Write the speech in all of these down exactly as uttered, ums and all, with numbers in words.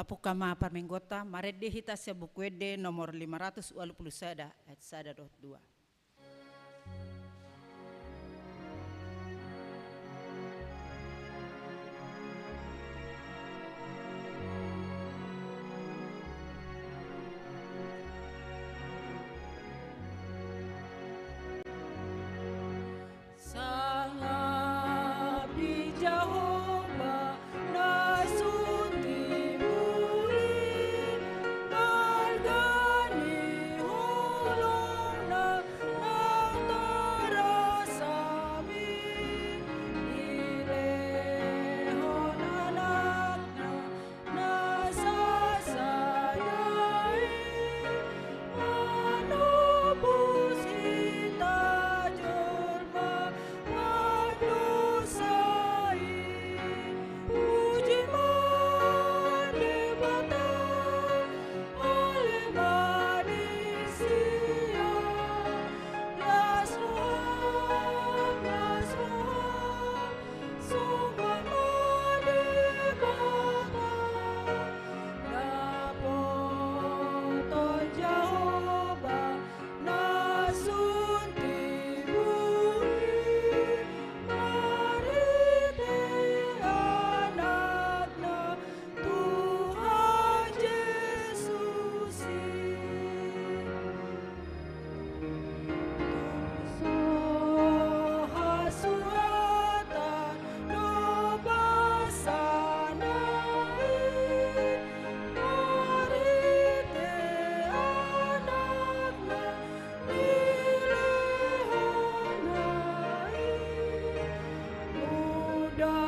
Pungka ma parmingguonta, marende hita sian Buku Ende nomor lima ratus ualu pulu sada, ayat sada dohot dua. Sangap di Jahowa na sun timbul i, marga ni holongna nang torasami, dilehon Anakna na sasada i, manobus hita jolma na dosa i. Puji ma Debata, ale ma di sia, las roham, las roham, somba ma Debata. Dapoton Jahowa na sun timbul i, marhite Anakna Tuhan Jesus i. Tong so hasuhuton do basana i, marhite Anakna dilehonna i. Muda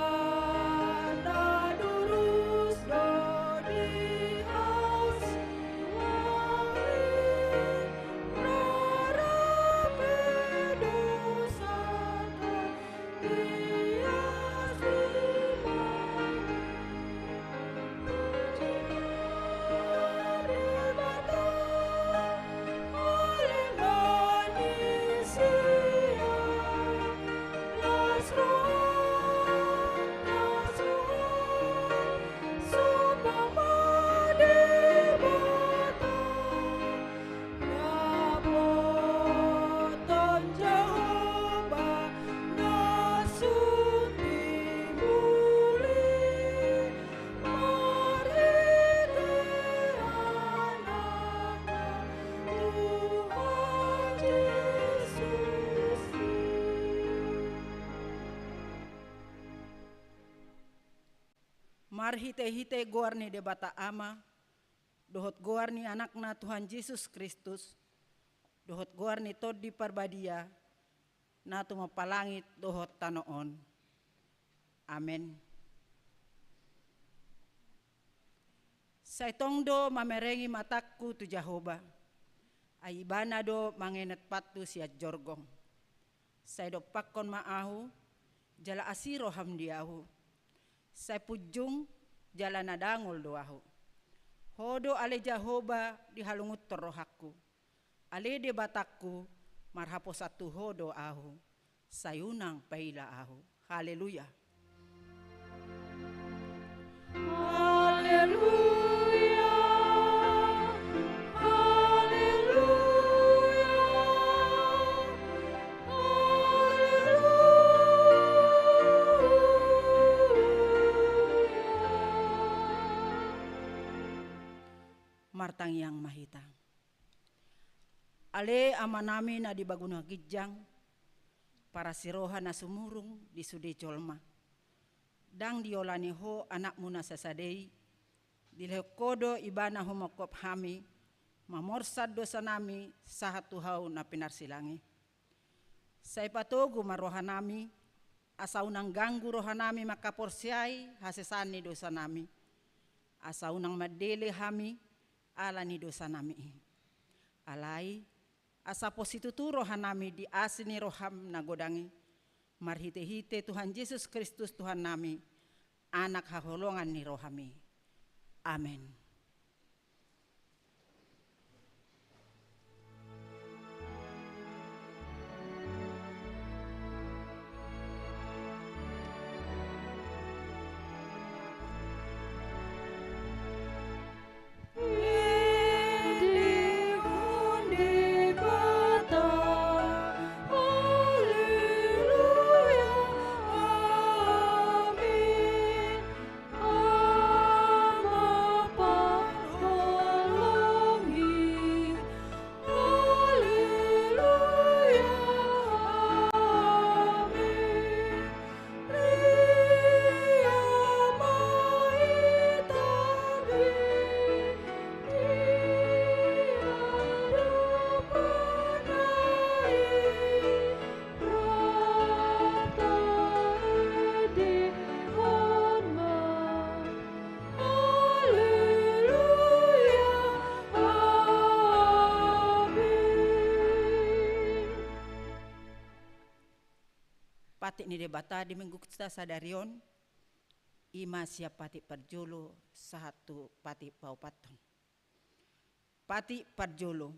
na durus do di hasuhuton i, na rap pe dosanta di asi ma i. Dapoton Jahowa na sun timbul i, marhite Anakna Tuhan Jesus i. Marhitehite goar ni Debata Ama, dohot goar ni Anakna Tuhan Jesus Kristus, dohot goar ni Tondi Parbadia, na tumompa langit dohot tano on. Amen. Sai tong do mamerengi matangku tu Jahowa, ai Ibana do mangenet pathu sian jorgong. Sai dompakkon ma ahu, jala asi roham di ahu. Sai punjung, jala na dangol do ahu. Ho do ale Jahowa dihalungunhon rohangku. Ale Debatangku, marhaposan tu Ho do ahu. Sai unang paila ahu. Haleluya. Haleluya, haleluya, haleluya. Martangiang ma hita. Ale Amanami na di banua ginjang, parasiroha na sumurung di sude jolma. Ndang diolani Ho Anakmu na sasada i, dilehon Ho do Ibana humongkop hami, mamorsan dosanami sahat tu hau na pinarsilang i. Sai patogu ma rohanami, asa unang ganggu rohanami mangkaporseai hasesaan ni dosanami, asa unang mandele hami ala ni dosanami i. Alai, asa pos situtu rohanami di asi ni roham na godang i, marhitehite Tuhan Jesus Kristus Tuhannami, Anak haholongan ni rohami. Amen. Patik ni Debata di Minggu sadari on, i ma sian patik parjolo sahat tu patik paopathon. Patik parjolo.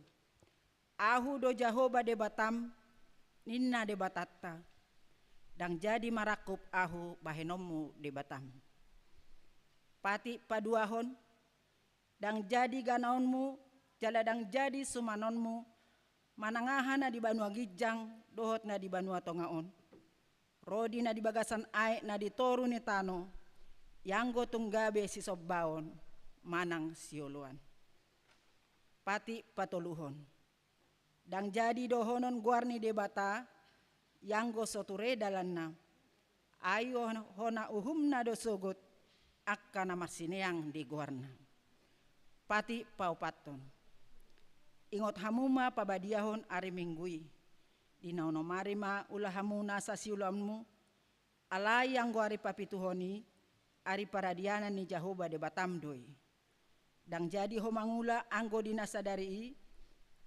Ahu do Jahowa Debatam, ninna Debatanta, ndang jadi marangkup ahu bahenonmu Debatam. Patik paduahon. Ndang jadi ganaonmu, jala ndang jadi sumanonmu, manang aha na di banua ginjang dohot na di banua tonga on, ro di na di bagasan aek na di toru ni tano, ianggo tung gabe sisombaon manang sioloan. Patik patoluhon. Ndang jadi dohonon goar ni Debata, ianggo so ture dalanna, ai hon-, hona uhumna do sogot, angka na marsineang di goarna. Patik paopathon. Ingot hamu ma pabadiahon ari Minggu i. Di na onom ari ma ula hamu nasa siulaonmu, alai anggo ari papituhon i, ari paradianan ni Jahowa Debatam do i. Ndang jadi ho mangula anggo di na sadari i,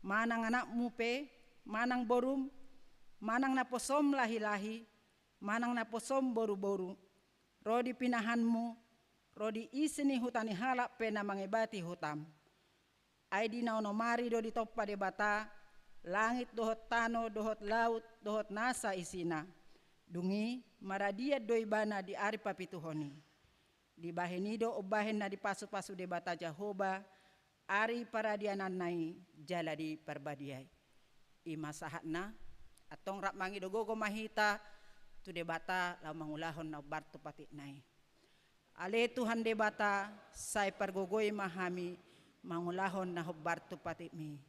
manang anakmu pe, manang borum, manang naposom lahi-lahi, manang naposom boru-boru, ro di pinahanmu, ro di isi ni huta ni halak pe na mangebati hutam. Ai di na onom ari do ditompa Debata langit dohot tano dohot laut dohot nasa isina. Dung i maradian do ibana di ari papituhon i. Dibahen i do umbahen na dipasu-pasu Debata Jahowa ari paradiananna i jala diparbadiai. I ma sahatna, antong rap mangido gogo ma hita tu Debata laho mangulahon na hombar tu patikna i. Ale Tuhan Debata, sai pargogoi ma hami mangulahon na hombar tu patikmi.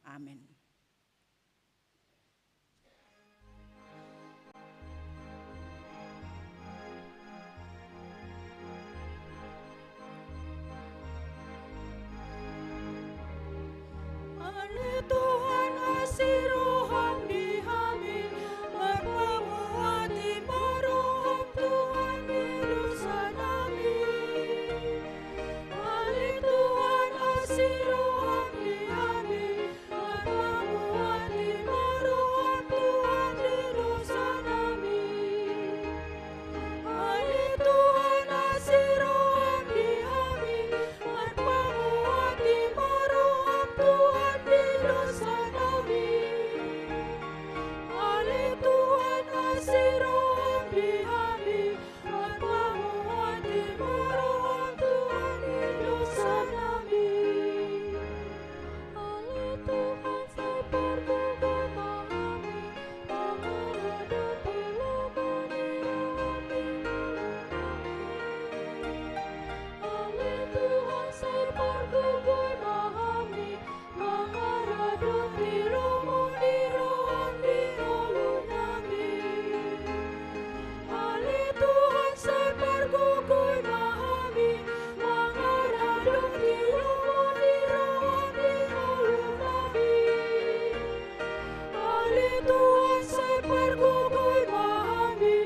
Amen. Ale Tuhan, asi roham di hami, marpamuati ma roham Tuhan di dosanami. Ale Tuhan, asi roham di hami, marpamuati ma roham Tuhan di dosanami. Ale Tuhan, asi roham di hami, marpamuati ma roham Tuhan di dosanami. Ale Tuhan, asi roham di hami, marpamuati ma roham Tuhan di dosanami. Ale Tuhan, sai pargogoi ma hami, mangaradoti lomo ni roham di ngolunami. Ale Tuhan, sai pargogoi ma hami, mangaradoti lomo ni roham di ngolunami. Ale Tuhan, sai pargogoi ma hami, mangaradoti lomo ni roham di ngolunami. Ale Tuhan, sai pargogoi ma hami,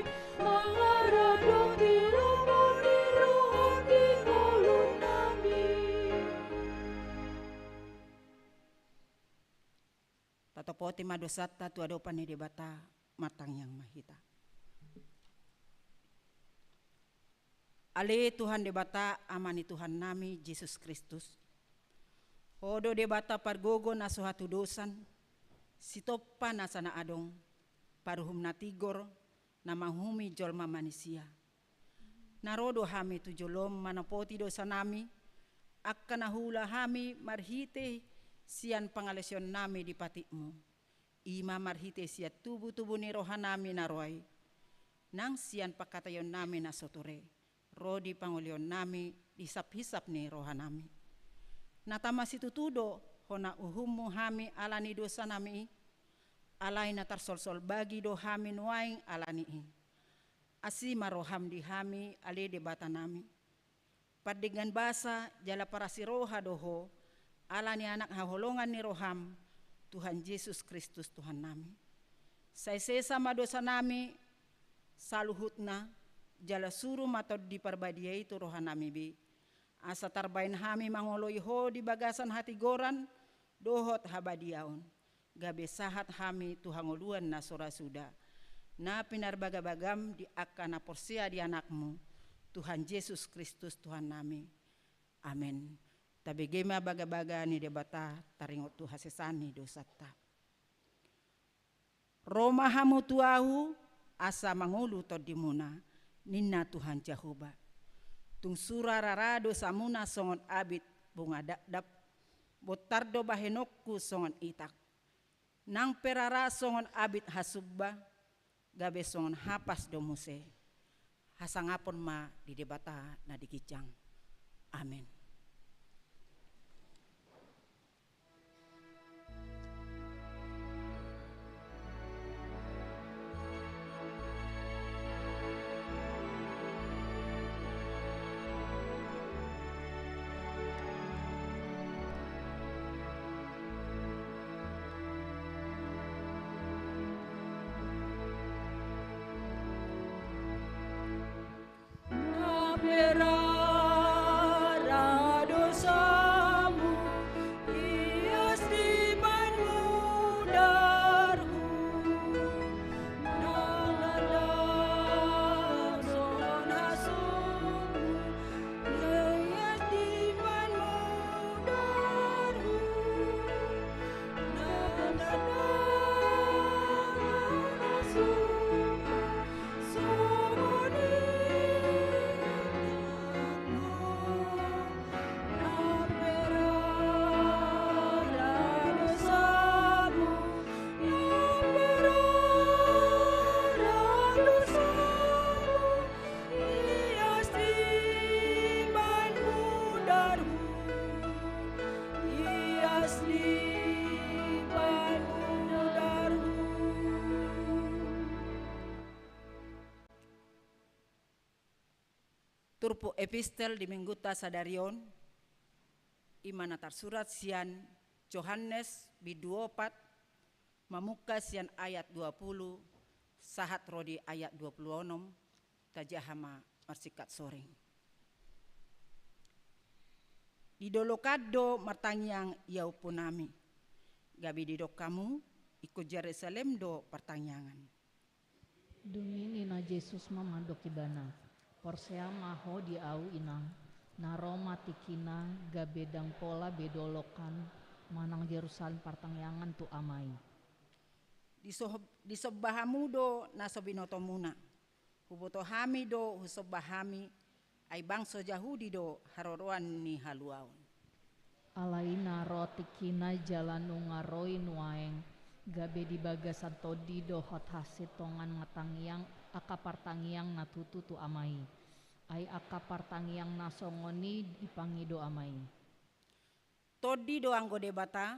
mangaradoti lomo ni roham di ngolunami. Tatopoti ma dosanta tu adopan ni Debata, martangiang ma hita. Ale Tuhan Debata, Ama ni Tuhannami Jesus Kristus. Ho do Debata pargogo na so hatudosan, sitompa nasa na adong, paruhum na tigor, na manguhumi jolma manisia. Na ro do hami tu jolom manopoti dosanami, angka na huula hami marhite sian pangaleosionnami di patikmu. I ma marhite sian tubu-tubu ni rohanami na ro ai, nang sian pangkataionnami na so ture, ro di pangolionnami di hisap-hisap ni rohanami. Na tama situtu do hona uhummu hami ala ni dosanami i, alai na tarsolsol bagi do hami nuaeng ala ni i. Asi ma roham di hami, ale Debatanami. Pardenggan basa jala parasi roha do ho, ala ni Anak haholongan ni roham, Tuhan Jesus Kristus Tuhannami. Sai sesa ma dosanami saluhutna, jala suru ma Tondi Parbadia i tu rohanami be, asa tarbaen hami mangoloi ho di bagasan hatigoran dohot habadiaon, gabe sahat hami tu hangoluan na so ra suda. na pinarbagabagam di angka na porsea di Anakmu, Tuhan Jesus Kristus Tuhannami. Amen. Tabege ma bagabaga ni Debata, taringot tu hasesaan ni dosanta. Ro ma hamu tu Ahu, asa mangolu tondimuna, ninna Tuhan Jahowa. Tung sura rara dosamuna songon abit bunga dakdak, bontar do bahenonku songon itak. Nang pe rara songon abit hasumba, gabe songon hapas do muse. Hasangapon ma di Debata na di ginjang. Amen. Turpuk epistel di minggunta sadari on, i ma na tarsurat sian Johannes bindu opat, mamungka sian ayat dua pulu sahat ro di ayat dua pulu onom, tajaha ma marsingkat soring. Di dolok an do martangiang iahumpunami, gabe didok hamu, ingkon Jerusalem do partangiangan. Dung i ninna Jesus ma mandok ibana, porsea ma ho di Ahu inang, na ro ma tingkina gabe ndang pola be dolok an manang Jerusalem partangiangan tu Ama i. Diso-, disomba hamu do na so binotomuna. Huboto hami do husomba hami, ai bangso Jahudi do haroroan ni haluaon. Alai na ro tingkina jala nunga ro i nuaeng, gabe di bagasan tondi dohot hasintongan martangiang angka partangiang na tutu tu Ama i. Ai angka partangiang na songon i dipangido Ama i. Tondi do anggo Debata,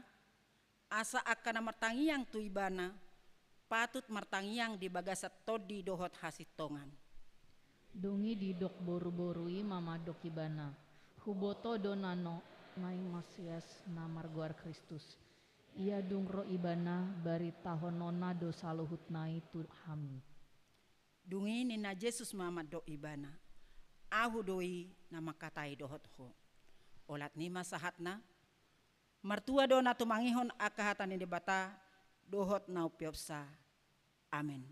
asa angka na martangiang tu Ibana, patut martangiang di bagasan tondi dohot hasintongan. Dung i didok boruboru i ma mandok ibana, huboto do nano, naeng Masias na margoar Kristus. Ia dung ro Ibana, baritahononna do saluhutna i tu hami. Dung i ninna Jesus ma mandok ibana, Ahu do i na mangkatai dohot ho. Olat ni ma sahatna, martua do na tumangihon angka hata ni Debata dohot na umpeopsa. Amen.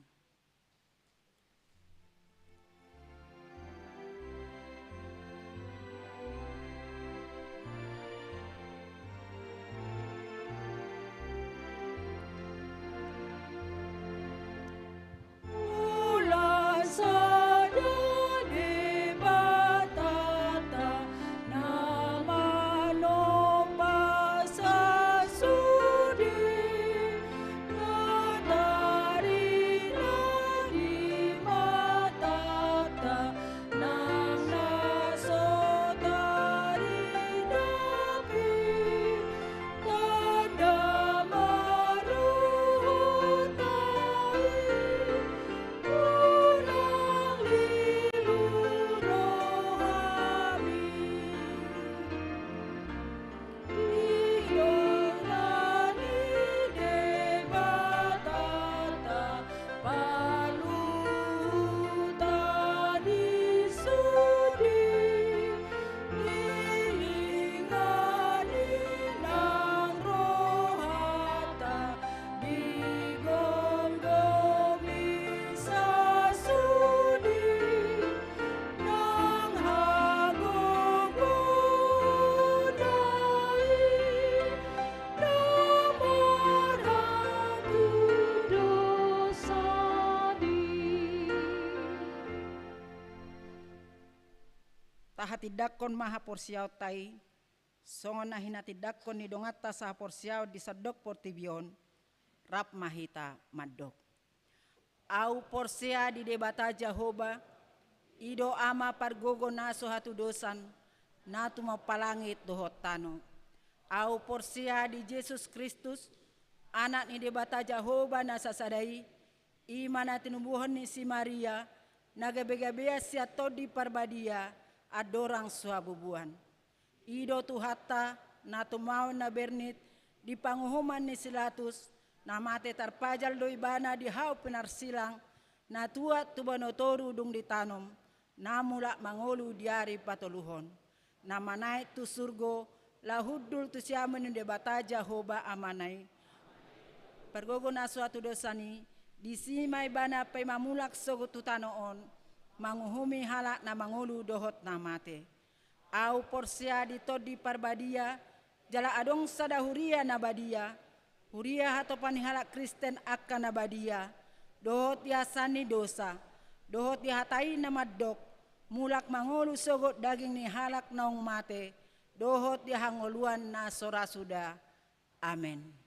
Tahatindangkon ma haporseaonta i, songon na hinatindangkon ni donganta sahaporseaon di sandok portibi on, rap ma hita mandok. Ahu porsea di Debata Jahowa, i do Ama pargogo na so hatudosan, na tumompa langit dohot tano. Ahu porsea di Jesus Kristus, Anak ni Debata Jahowa na sasada i, i ma na tinubuhon ni si Maria, na gabegabean sian Tondi Parbadia, andorang so habubuan. I do Tuhanta, na tumaon na bernit di panguhuman ni si Latus, na mate tarpajal do ibana di hau pinarsilang, na tuat tu banua toru dung ditanom, na mulak mangolu di ari patoluhon, na manaek tu surgo, laho hundul tu siamun ni Debata Jahowa Amana i. Pargogo na so hatudosan i, disi ma ibana paima mulak sogot tu tano on, manguhumi halak na mangolu dohot na mate. Ahu porsea di Tondi Parbadia, jala adong sada huria na badia, huria hatopan ni halak Kristen angka na badia, dohot di hasesaan ni dosa, dohot di hata i na mandok, mulak mangolu sogot daging ni halak naung mate, dohot di hangoluan na so ra suda. Amen.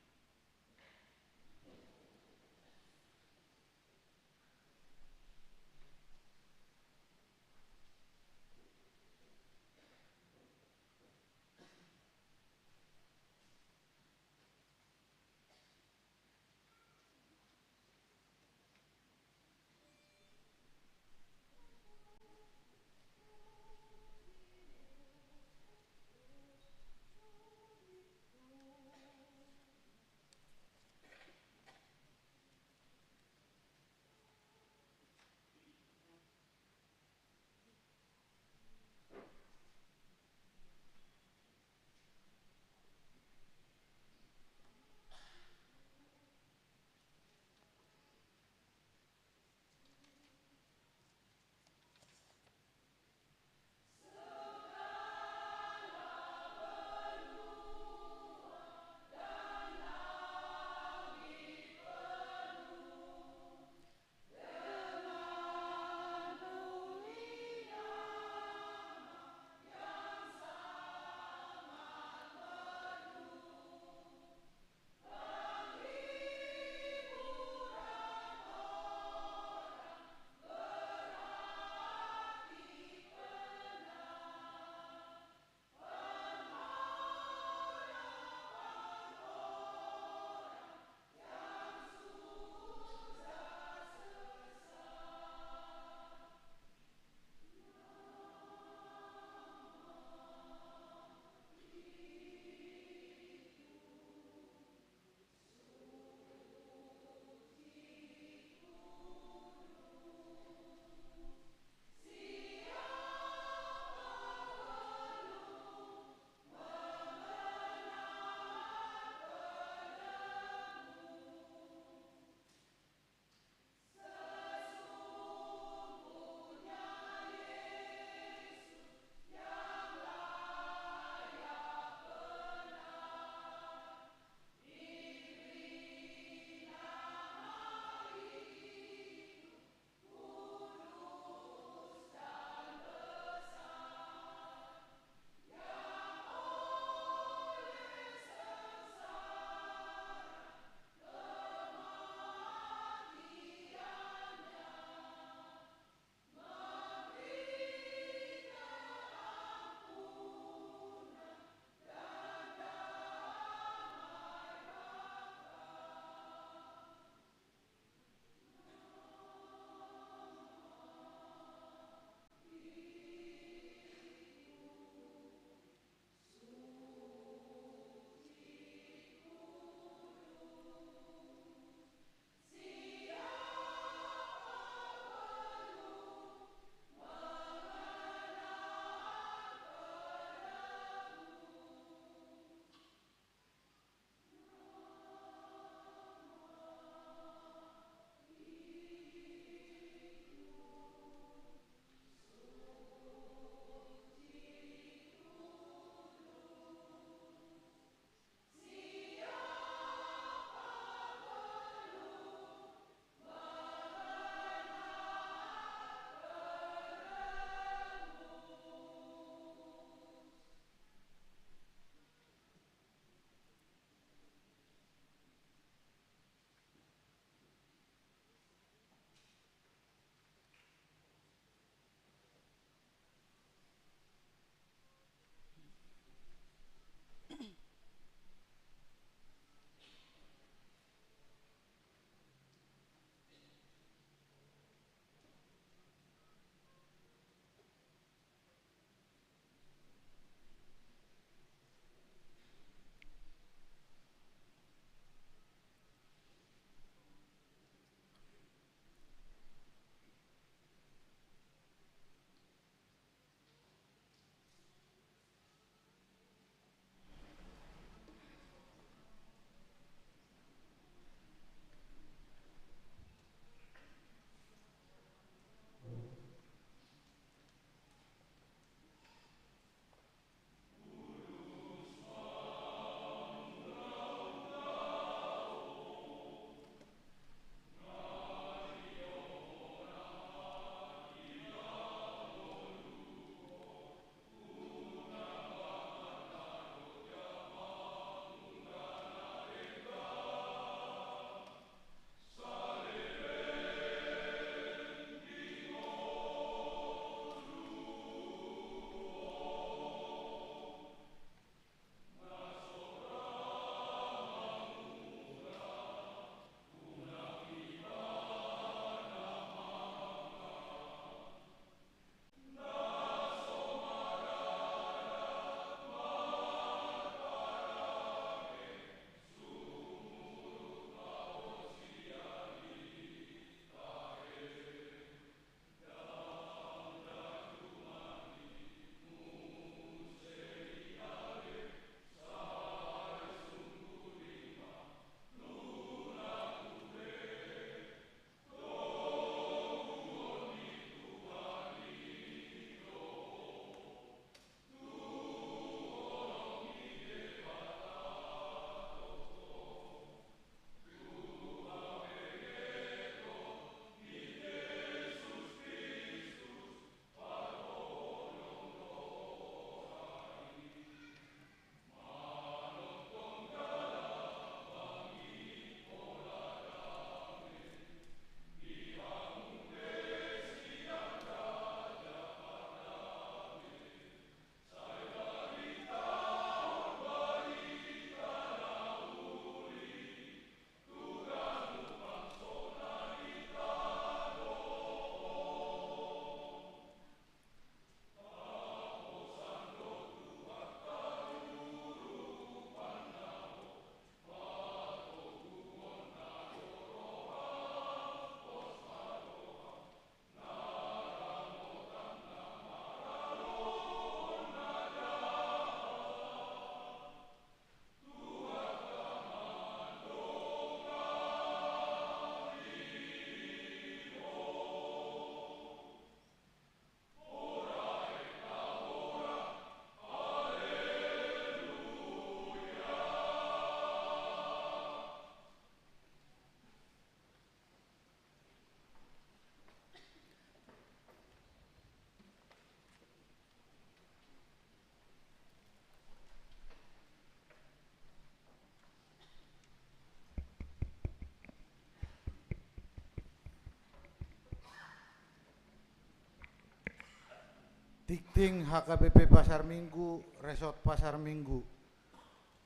Tingting H K B P Pasar Minggu, Resort Pasar Minggu.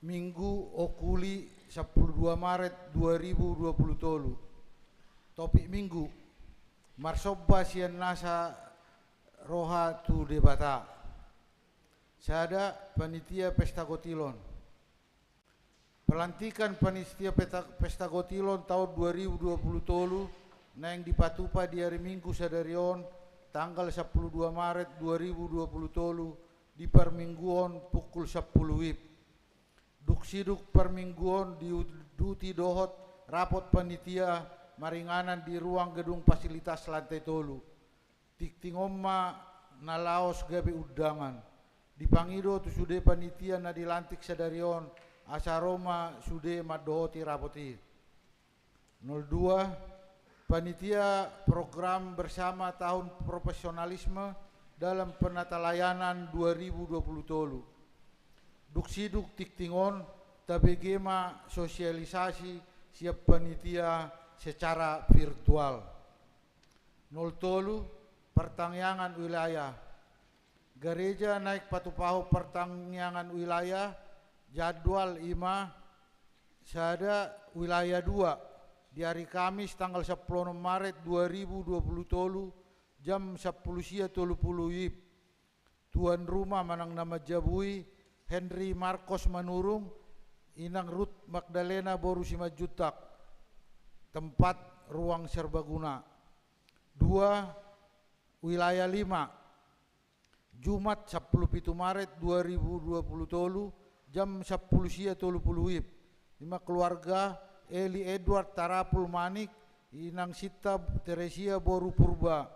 Minggu, Okuli, sampulu dua Maret dua ribu dua pulu tolu. Topik Minggu: Marsomba sian nasa roha tu Debata. Sada, panitia pesta gotilon. Pelantikan panitia peta-, pesta gotilon taon dua ribu dua pulu tolu naeng dipatupa di ari Minggu sadari on, tanggal sampulu dua Maret dua ribu dua pulu tolu, di parmingguon pukul sampulu WIB. Dung sidung parmingguon diuduti dohot rapot panitia maringanan di ruang gedung fasilitas lantai tolu. Tingting on ma na laos gabe undangan. Dipangido tu sude panitia na dilantik sadari on, asa ro ma sude mandohoti rapot i. Nol dua, panitia program bersama tahun profesionalisme dalam penatalayanan dua ribu dua pulu tolu. Dung sidung tingting on, tabege ma sosialisasi sian panitia secara virtual. Nol tolu, partangiangan wilayah. Gareja naeng patupahon partangiangan wilayah, jadwal i ma: sada, wilayah dua, di ari Kamis tanggal sampulu onom Maret dua ribu dua pulu tolu, jam sampulu sia tolu pulu WIB. Tuan rumah manang na manjabui, Henry Marcos Manurung, Inang Ruth Magdalena boru Simanjuntak. Tempat, ruang serbaguna. Dua, wilayah lima, Jumat sampulu pitu Maret dua ribu dua pulu tolu, jam sampulu sia tolu pulu WIB. I ma keluarga Eli Edward Tarapul Manik, Inang Sinta Teresia boru Purba.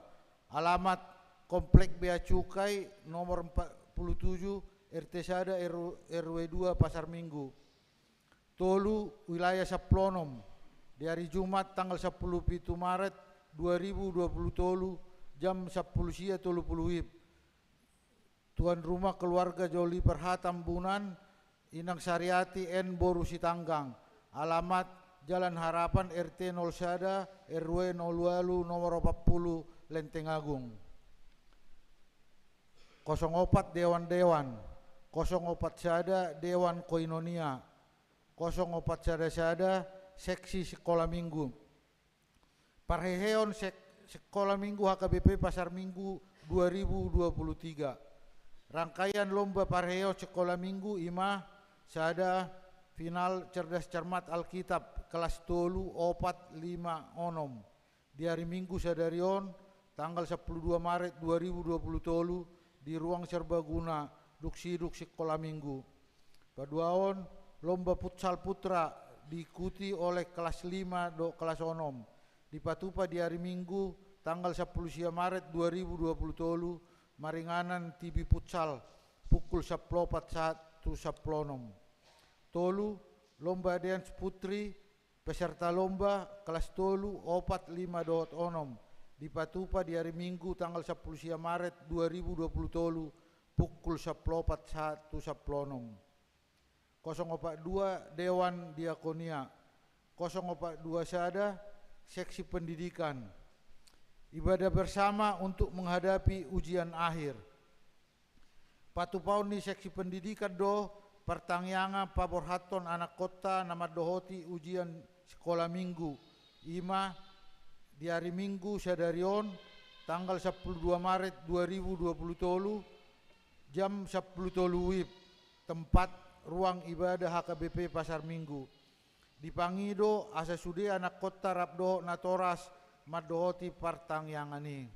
Alamat: Komplek Bea Cukai nomor empat puluh tujuh, R T sada, R W dua, Pasar Minggu. Tolu, wilayah sampulu onom, di ari Jumat tanggal sampulu pitu Maret dua ribu dua puluh tolu, jam sampulu sia tolu pulu WIB. Tuan rumah keluarga Joliper H Tambunan, Inang Sariati N boru Sitanggang. Alamat: Jalan Harapan, R T nol sada, R W nol walu, nomor opat puluh, Lenteng Agung. Kosong opat, dewan-dewan. Kosong opat sada, dewan koinonia. Kosong opat sada sada, seksi sekolah minggu. Parheheon sek-, sekolah minggu H K B P Pasar Minggu dua ribu dua puluh tiga. Rangkaian lomba parheheon sekolah minggu i ma: sada, final cerdas cermat Alkitab, kelas tolu, opat, lima, onom. Di ari Minggu sadari on, tanggal sampulu dua Maret dua ribu dua pulu tolu, di ruang serbaguna, dung sidung sekolah minggu. Paduahon, lomba futsal putra diikuti oleh kelas lima dohot kelas onom. Dipatupa di ari Minggu, tanggal sampulu sia Maret dua ribu dua pulu tolu, maringanan T B futsal, pukul sampulu opat sahat tu sampulu onom. Tolu, lomba dance putri, peserta lomba kelas tolu, opat, lima dohot onom. Dipatupa di ari Minggu tanggal sampulu sia Maret dua ribu dua pulu tolu, pukul sampulu opat sahat tu sampulu onom. Kosong opat dua, dewan diakonia. Kosong opat dua sada, seksi pendidikan. Ibadah bersama untuk menghadapi ujian akhir. Patupaon ni seksi pendidikan do partangiangan paborhathon anakkonta na mandohoti ujian sekolah minggu. I ma di ari Minggu sadari on, tanggal sampulu dua Maret dua ribu dua pulu tolu, jam sampulu tolu WIB, tempat ruang ibadah H K B P Pasar Minggu. Dipangido asa sude anakkonta rap dohot natoras mandohoti partangiangan i.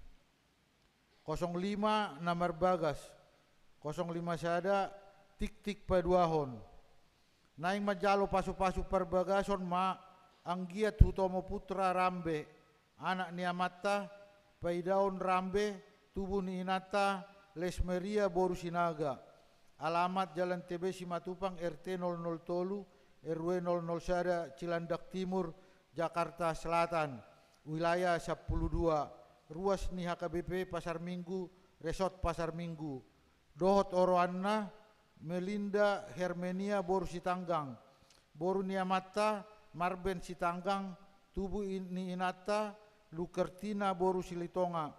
Kosong lima, na marbagas. Kosong lima sada, tingting paduahon. Naeng manjalo pasupasu parbagason ma anggiat Hutomo Putra Rambe, anak ni amanta, Paidaon Rambe, tubu ni inanta, Lesmeria boru Sinaga. Alamat: Jalan T B Simatupang, R T nol nol tolu, R W nol nol sada, Cilandak Timur, Jakarta Selatan, wilayah sampulu dua, ruas ni H K B P Pasar Minggu, Resort Pasar Minggu. Dohot oroanna: Melinda Hermenia boru Sitanggang, boru ni amanta Marben Sitanggang, tubu in-, ni inanta Lukertina boru Silitonga,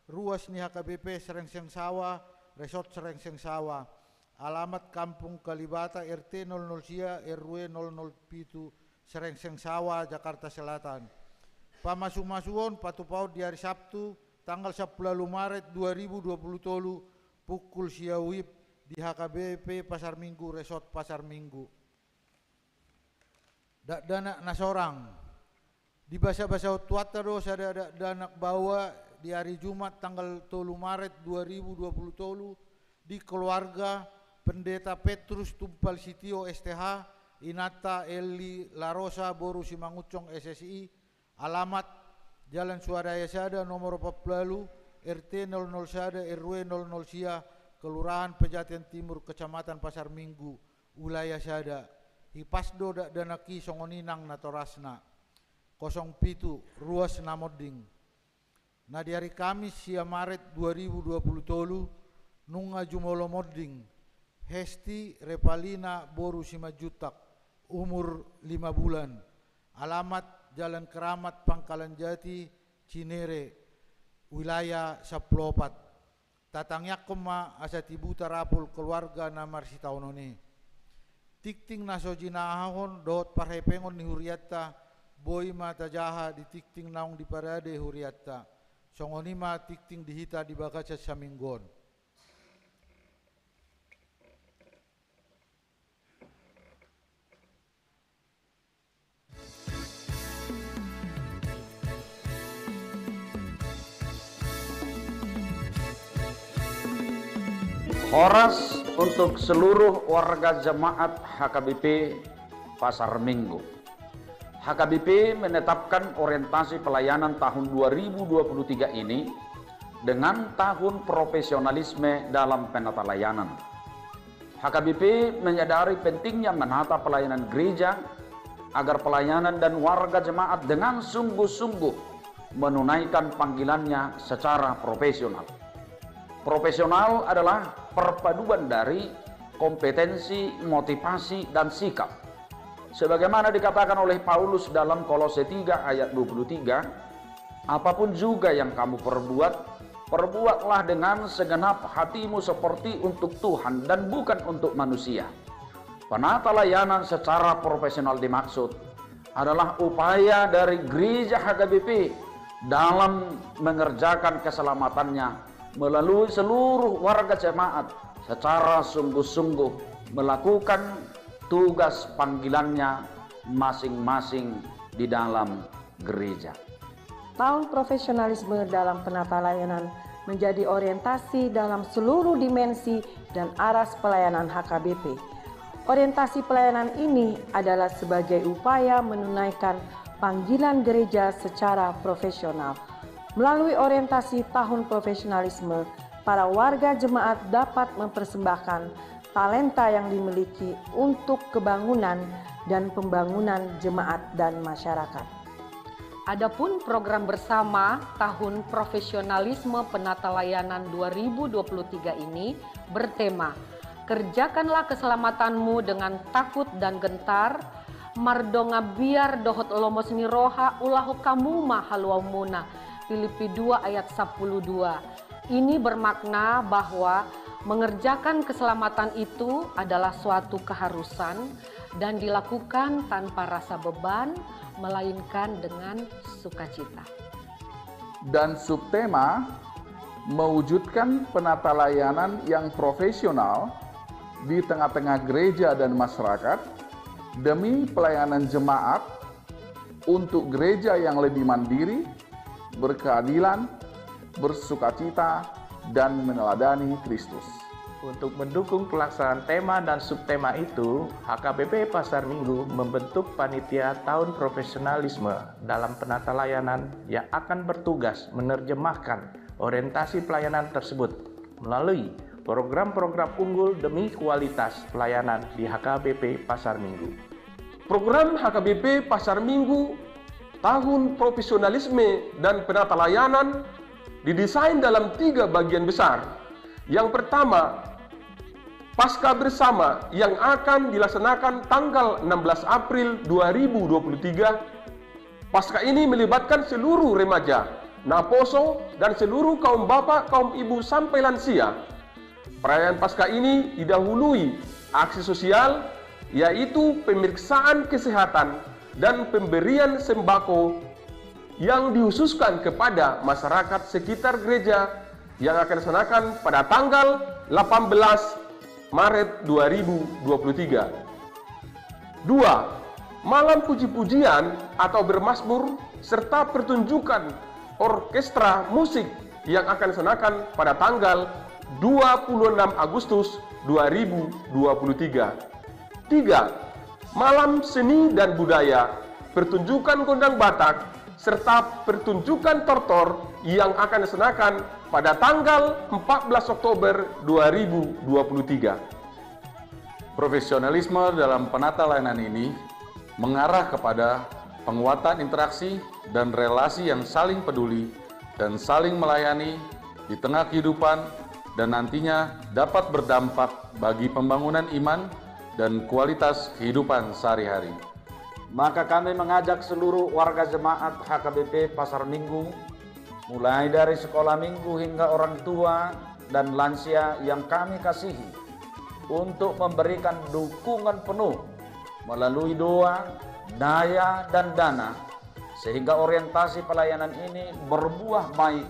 ruas ni H K B P Serengseng Sawah, Resort Serengseng Sawa, alamat Kampung Kalibata, R T nol nol sia, R W nol nol pitu, Serengseng Sawa, Jakarta Selatan. Pamasumasuon patupaon di hari Sabtu, tanggal sampulu ualu Maret dua ribu dua pulu tolu, pukul sia WIB di H K B P Pasar Minggu, Resort Pasar Minggu. Dakdanak na sorang. Dibasabasahon Tuhanta do sada dakdanak baoa di ari Jumat tanggal tolu Maret dua ribu dua pulu tolu di keluarga Pendeta Petrus Tumpal Sitio S T H, inanta Eli Larosa boru Simangunsong S S I, alamat Jalan Swadaya sada nomor opat pulu ualu, R T nol nol sada, R W nol nol sia, Kelurahan Pejaten Timur, Kecamatan Pasar Minggu, wilayah sada. Hipas do dakdanak i songon i nang natorasna. Kosong pitu, ruas na monding. Na di ari Kamis sia Maret dua ribu dua pulu tolu, nunga jumolo monding, Hesti Repalina boru Simanjuntak, umur lima bulan, alamat Jalan Keramat Pangkalan Jati, Cinere, wilayah sampulu opat. Tatangiangkon ma asa tibu tarapul keluarga na marsitaonon i. Tingting na so jinahahon dohot parhepengon ni hurianta, boi ma tajaha di tingting naung diparade hurianta. Songon i ma tingting di hita di bagasan saminggu on. Horas untuk seluruh warga jemaat H K B P Pasar Minggu. H K B P menetapkan orientasi pelayanan tahun dua ribu dua puluh tiga ini dengan tahun profesionalisme dalam penata layanan. H K B P menyadari pentingnya menata pelayanan gereja agar pelayanan dan warga jemaat dengan sungguh-sungguh menunaikan panggilannya secara profesional. Profesional adalah perpaduan dari kompetensi, motivasi, dan sikap. Sebagaimana dikatakan oleh Paulus dalam Kolose tiga ayat dua puluh tiga, "Apapun juga yang kamu perbuat, perbuatlah dengan segenap hatimu seperti untuk Tuhan dan bukan untuk manusia." Penata layanan secara profesional dimaksud adalah upaya dari gereja H K B P dalam mengerjakan keselamatannya melalui seluruh warga jemaat secara sungguh-sungguh melakukan tugas panggilannya masing-masing di dalam gereja. Tahun profesionalisme dalam penata layanan menjadi orientasi dalam seluruh dimensi dan aras pelayanan H K B P. Orientasi pelayanan ini adalah sebagai upaya menunaikan panggilan gereja secara profesional. Melalui orientasi tahun profesionalisme, para warga jemaat dapat mempersembahkan talenta yang dimiliki untuk kebangunan dan pembangunan jemaat dan masyarakat. Adapun program bersama tahun profesionalisme penata layanan dua ribu dua puluh tiga ini bertema, "Kerjakanlah keselamatanmu dengan takut dan gentar, mardongan biar dohot lomos ni roha ulahon hamu ma haluaonmuna," Filipi dua ayat sampulu dua. Ini bermakna bahwa mengerjakan keselamatan itu adalah suatu keharusan dan dilakukan tanpa rasa beban, melainkan dengan sukacita. Dan subtema, mewujudkan penata layanan yang profesional di tengah-tengah gereja dan masyarakat demi pelayanan jemaat untuk gereja yang lebih mandiri, berkeadilan, bersukacita, dan meneladani Kristus. Untuk mendukung pelaksanaan tema dan subtema itu, H K B P Pasar Minggu membentuk panitia tahun profesionalisme dalam penata layanan yang akan bertugas menerjemahkan orientasi pelayanan tersebut melalui program-program unggul demi kualitas pelayanan di H K B P Pasar Minggu. Program H K B P Pasar Minggu tahun profesionalisme dan penata layanan didesain dalam tiga bagian besar. Yang pertama, Paskah Bersama yang akan dilaksanakan tanggal enam belas April dua ribu dua puluh tiga. Paskah ini melibatkan seluruh remaja, naposo, dan seluruh kaum bapak, kaum ibu, sampai lansia. Perayaan Paskah ini didahului aksi sosial, yaitu pemeriksaan kesehatan dan pemberian sembako yang dikhususkan kepada masyarakat sekitar gereja yang akan dilaksanakan pada tanggal delapan belas Maret dua ribu dua puluh tiga. Dua, malam puji-pujian atau bermazmur serta pertunjukan orkestra musik yang akan dilaksanakan pada tanggal dua puluh enam Agustus dua ribu dua puluh tiga. Tiga, malam seni dan budaya, pertunjukan gondang Batak, serta pertunjukan tortor yang akan dilaksanakan pada tanggal empat belas Oktober dua ribu dua puluh tiga. Profesionalisme dalam penata layanan ini mengarah kepada penguatan interaksi dan relasi yang saling peduli dan saling melayani di tengah kehidupan, dan nantinya dapat berdampak bagi pembangunan iman dan kualitas kehidupan sehari-hari. Maka kami mengajak seluruh warga jemaat H K B P Pasar Minggu, mulai dari sekolah minggu hingga orang tua dan lansia yang kami kasihi, untuk memberikan dukungan penuh melalui doa, daya, dan dana, sehingga orientasi pelayanan ini berbuah baik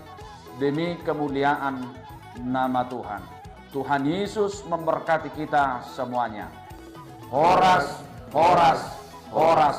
demi kemuliaan nama Tuhan. Tuhan Yesus memberkati kita semuanya. Horas, horas, horas.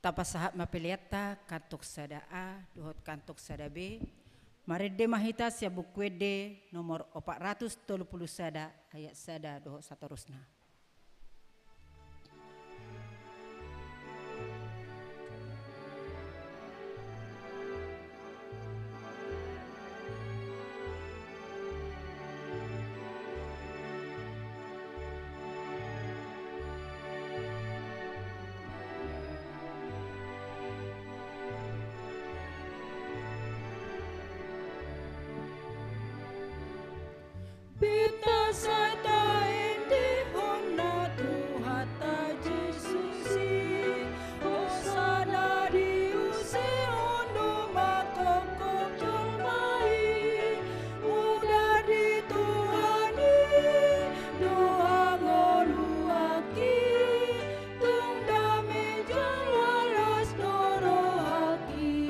Tapasahat ma peleanta kantuk sada A dohot kantuk sada B. Marende ma hita sian Buku Ende nomor opat ratus tolu pulu sada, ayat sada dohot satorusna. Beta sai taendehon na Tuhanta Jesus i, hosana diusehon do mangkophop jolma i, mudar di Tuhan i do hangoluanki, tung dame jala las do rohangki.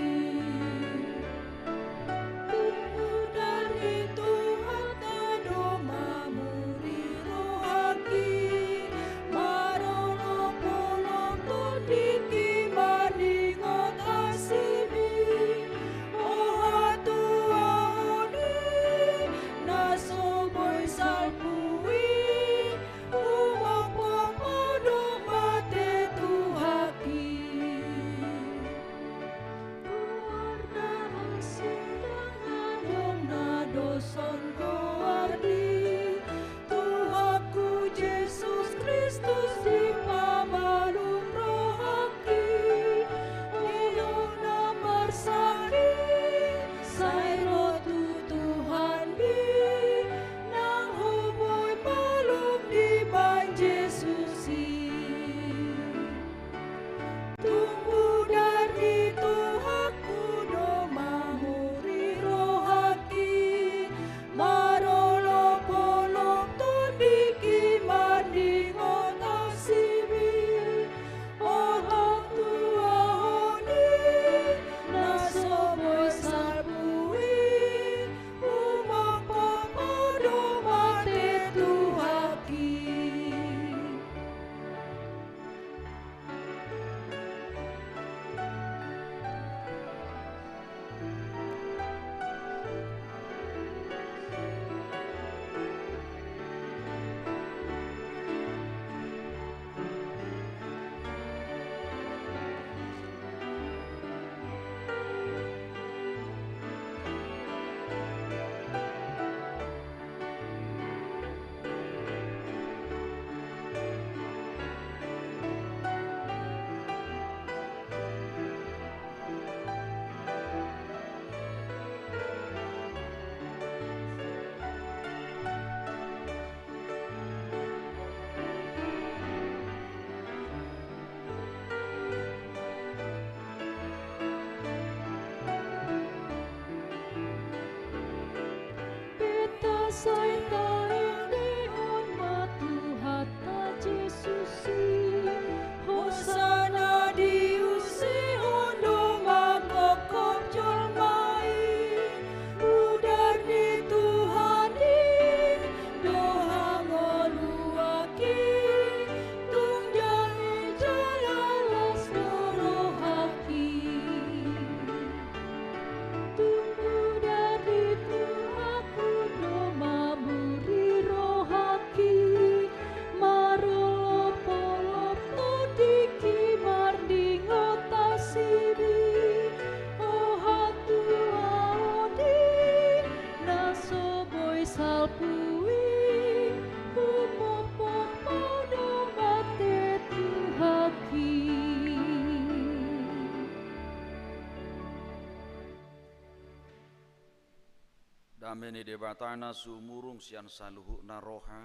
Tung mudar di Tuhanta do mamuri rohangki, marolopolop tondingki mandingot asimi. O hatuaon i na so boi salpu i, humophop ma do mate Tuhangki. Goar na asing ndang adong na doshon goarni. Tuhangku Jesus Kristus, dipamalum rohangki. Di ho na marsahit sai ro tu Tuhanmi, nang ho boi malum dibahen Jesus i. Tung mudar di Tuhangku do mamuri rohangki, marolopolop tondingki mandingot asimi. O hatuaon i na so boi salpu i, humophop ma do mate Tuhangki. Beta sai taendehon ma Tuhanta Jesus i. Hosana diusehon do mangkophop jolma i. Mudar di Tuhan i do hangoluanki. Tung dame jala las do rohangki. Tung mudar di Tuhanku do mamuri rohangki, marolopolop tondingki mandingot asimi. O hatuaon i na so boi salpu i, humophop ma do mate Tuhangki. Dame ni Debata na sumurung sian saluhutna roha,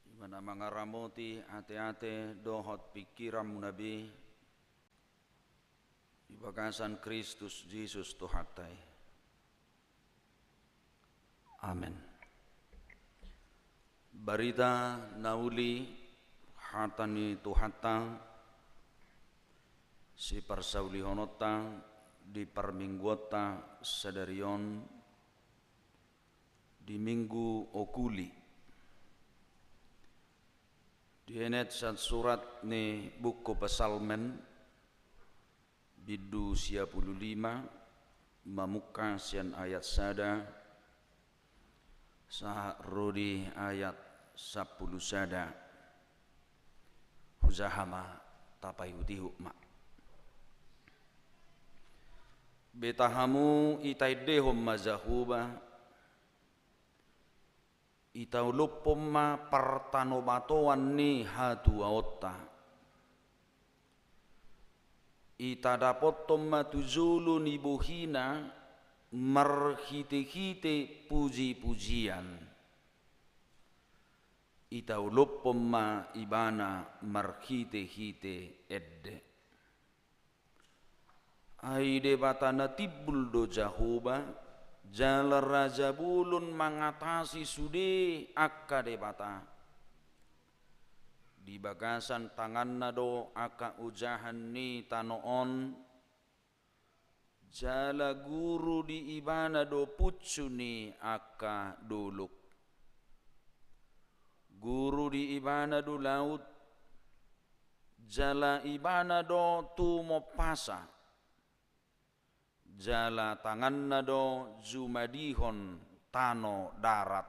i ma na mangaramoti ateate dohot pingkiranmuna be, di bagasan Kristus Jesus Tuhanta i. Amen. Barita na uli, hata ni Tuhanta, siparsaulihononta di parmingguonta sadari on, di Minggu Okuli. Dienet sian surat ni buku Psalmen, bindu sia pulu lima, mamungka sian ayat sada sahat ro di ayat sampulu sada. Hujaha ma, tapaihutihut ma. Beta hamu, itaendehon ma Jahowa, itaolophon ma partanobatoan ni hatuaonta. Itadapothon ma tu jolo ni bohina marhitehite pujipujian. Itaolophon ma ibana marhitehite ende. Ai Debata na timbul do Jahowa, jala raja bolon mangatasi sude angka debata. Di bagasan tanganna do angka ojahan ni tano on, jala guru di ibana do punsu ni angka dolok. Guru di ibana do laut, jala ibana do tumompasa, jala tanganna do jumadihon tano darat.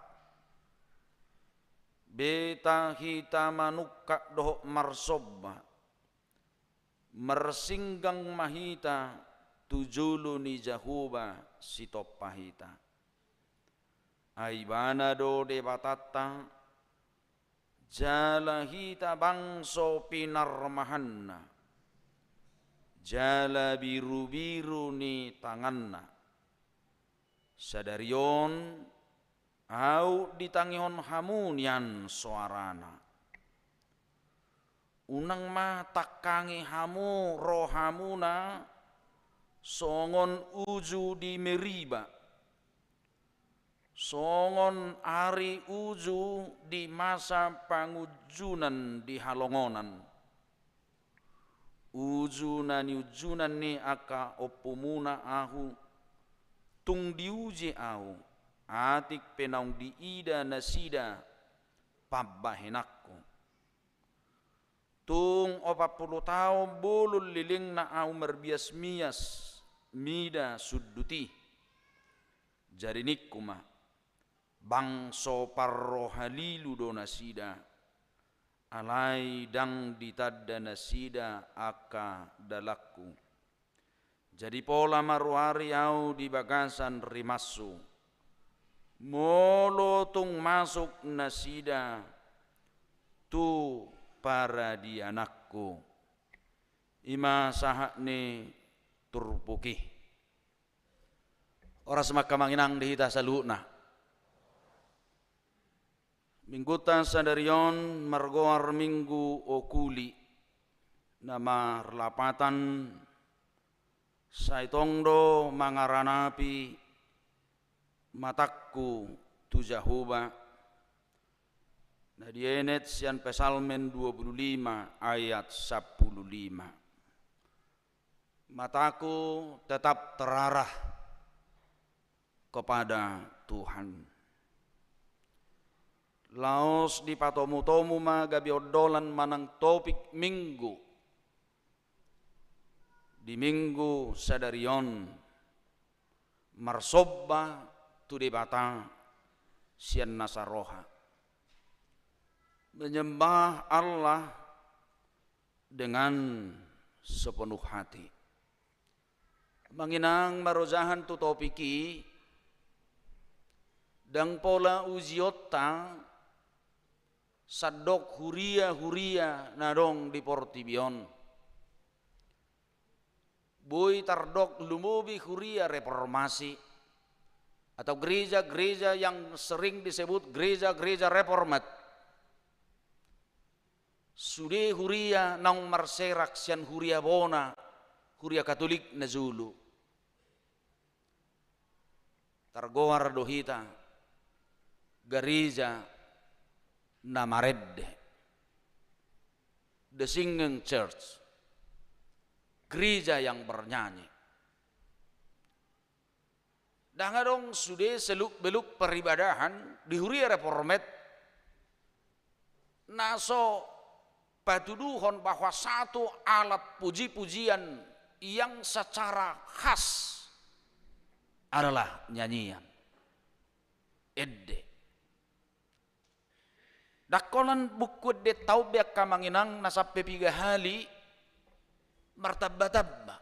Beta hita manungkap dohot marsomba, marsinggang ma hita tu jolo ni Jahowa sitompa hita. Ai ibana do Debatanta, jala hita bangso pinarmahanna, jala birubiru ni tanganna. Sadari on ahu ditangihon hamu nian soarana. Unang ma tangkangi hamu rohamuna songon uju di Meriba, songon ari uju di masa pangunjunan di halongonan. Uju na niunjunan ni angka ompumuna ahu, tung diuji ahu, atik pe naung diida nasida pambahenanku. Tung opat pulu taon bolon lelengna ahu marbiasmias mida sundut i. Jadi ningku ma, bangso parrohalilu do nasida, alai ndang ditanda nasida angka dalanku. Jadi pola ma ruari ahu di bagasan rimashu, molo tung masuk nasida tu paradiananku. I ma sahat ni turpuk i. Horas ma angka amang inang di hita saluhutna. Minggunta sadari on margoar Minggu Okuli, na marlapatan sai tong do mangaranapi matangku tu Jahowa, na dienet sian Psalmen dua pulu lima ayat sampulu lima. Mataku tetap terarah kepada Tuhan. Laos dipatomutomu ma gabe ondolan manang topik Minggu di Minggu sadari on, marsomba tu Debata sian nasa roha. Menyembah Allah dengan sepenuh hati. Amang inang, marojahan tu topik i, ndang pola ujionta sandok huria-huria na adong di portibi on. Boi tardok lumobi huria reformasi atau gereja-gereja yang sering disebut gereja-gereja reformat. Sude huria naung marserak sian huria bona, huria Katolik na jolo. Targoar do hita gareja na marende, the singing church, gereja yang bernyanyi. Ndang adong sude seluk-beluk peribadahan di huria reformat na so patuduhon bahwa satu alat puji-pujian yang secara khas adalah nyanyian. Ende. Ndang holan buku ende ta on be angka amang inang na sampe piga hali martamba-tamba.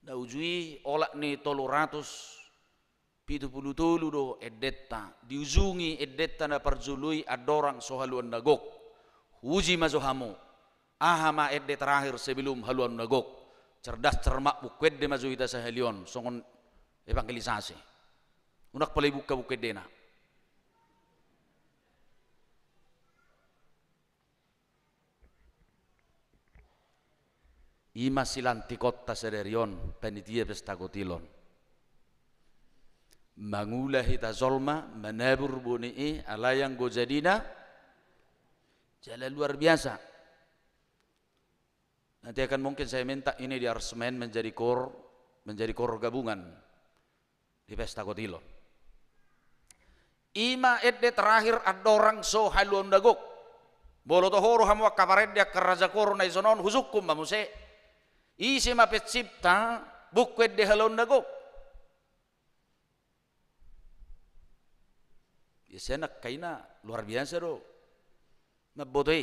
Na uju i olat ni tolu ratus pitu pulu tolu do endenta, diujungi endenta na parjolo i andorang so haluaon na gok. Uji ma jo hamu. Aha ma ende terakhir sebelum haluaon na gok? Cerdas cermat buku ende ma jo hita sahali on, songon evangelisasi. Unang pola ibuka buku endena. I ma silantikonta sadari on, panitia pesta kotil on. Mangula hita jolma, manabur boni i, alai anggo jadina, jala luar biasa. Nanti akan mungkin saya minta ini di aransemen menjadi kor, menjadi kor gabungan di pesta kotil on. I ma ende terakhir andorang so haluaon na gok. Molo toho do hamu angka parende, angka raja kor na dison on, husungkun ma muse. Ise ma pencipta buku ende haluaon na gok? Biasana angka i na luar biasa do mamboto i.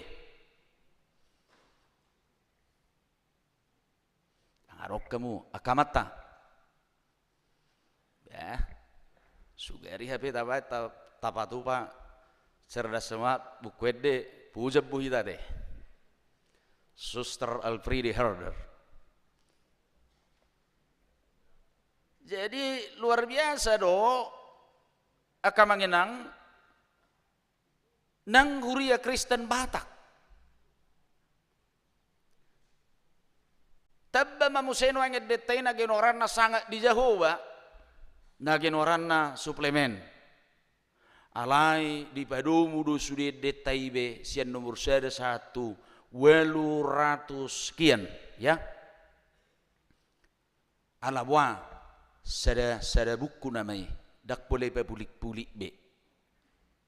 Ndang adong hamu angka amanta. Bah, sugari hape tabaen ta-, tapatupa Cerdas Cermat buku ende, puja buhita te. Suster Elfriede Herder. Jadi luar biasa do angka amang inang nang huria Kristen Batak. Tamba ma muse nuaeng endenta i na ginoaranna sangap di Jahowa, na ginoaranna suplemen. Alai dipadomu do sude endenta i be sian nomor sada sahat tu ualu ratus sekian, ya. Ala boha, sada, sada buku nama i, ndang pola ipapulik-pulik be.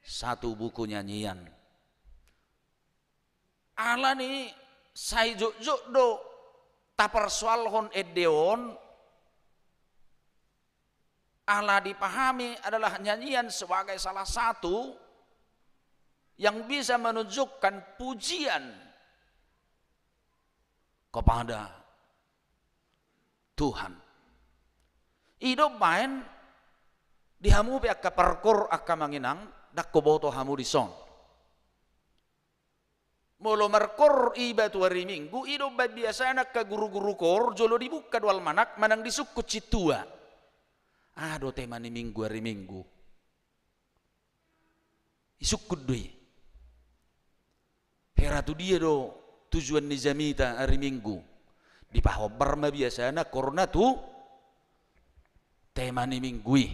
Satu buku nyanyian. Alani sai jotjot do taparsoalhon ende on, ala dipahami adalah nyanyian sebagai salah satu yang bisa menunjukkan pujian kepada Tuhan. I do umbaen di hamu pe angka parkor, angka amang inang, ndang huboto hamu dison. Molo markor iba tu ari Minggu, i do umbaen biasana angka guru-guru kor, jolo dibuka do almanak manang disungkun sintua. Aha do tema ni Minggu, ari Minggu? Isungkun do i. Hera tu dia do tujuan ni jamita ari Minggu. Dipahombar ma biasana korna tu tema ni Minggu i.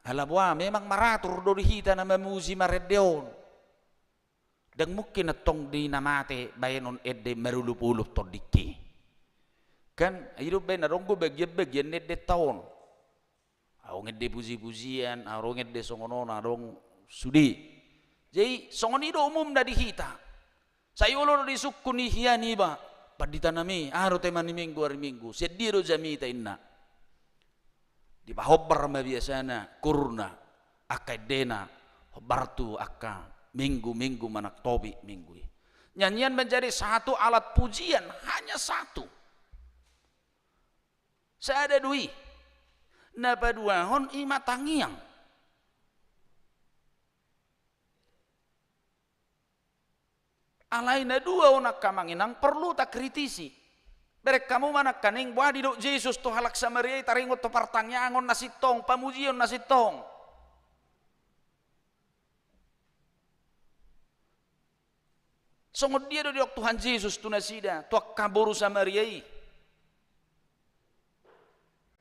Ala boha, memang maratur do di hita na mamuji marende on. Ndang mungkin antong di na mate baenon ende marolopolop tondingki. Kan, i do umbaen adong do bagian-bagian ni endenta on. Adong ende puji-pujian, adong ende songon on, adong sude. Jadi, songon i do umumna di hita. Sai olo do disungkun i hian iba, pandita nami, aha do tema ni Minggu, ari Minggu, sian dia do jamita inna. Dipahombar ma biasana korna, angka endena, hombar tu angka minggu-minggu manang topik Minggu i. Nyanyian menjadi satu alat pujian, hanya satu. Sada do i. Na paduahon i ma tangiang. Alai na dua on, angka amang inang, perlu takritisi. Bereng hamu ma nangkaning, boha didok Jesus tu halak Samaria i taringot tu partangiangon na sintong, pamujion na sintong. Songon dia do didok Tuhan Jesus tu nasida, tu angka boru Samaria i?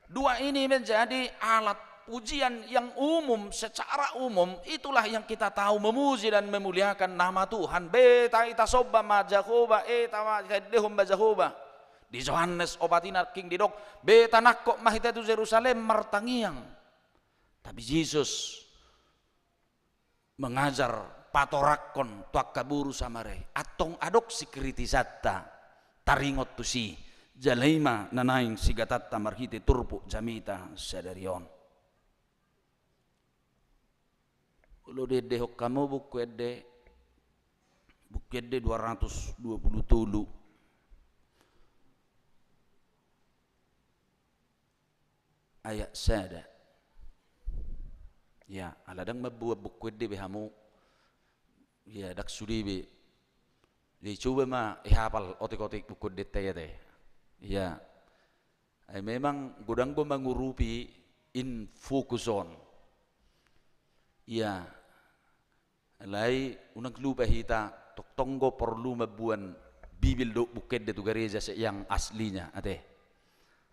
Dua ini menjadi alat pujian yang umum, secara umum, itulah yang kita tahu, memuji dan memuliakan nama Tuhan. Be ta-, ita somba ma Jahowa, e, ta-, taendehon ma Jahowa. Di Johannes opat i nangkin didok, be tanangkok ma hita tu Jerusalem martangiang. Tapi Jesus mengajar patoranghon tu angka boru Samaria i. Antong adong sikritisanta taringot tusi, jala i ma na naeng sigatanta marhite turpuk jamita sadari on. Molo diendehon hamu Buku Ende, Buku Ende dua ratus dua puluh tolu, ayat sada. Ya, ala ndang mamboan Buku Ende be hamu. Ya, ndang sude be. Ya, coba ma ihapal otik-otik Buku Endenta i ate. Ya. Ai memang godang do mangurupi in fokus on. Ya. Alai unang lupa hita, tongtong do porlu mamboan Bibel dohot Buku Ende tu gareja sian yang aslinya ate.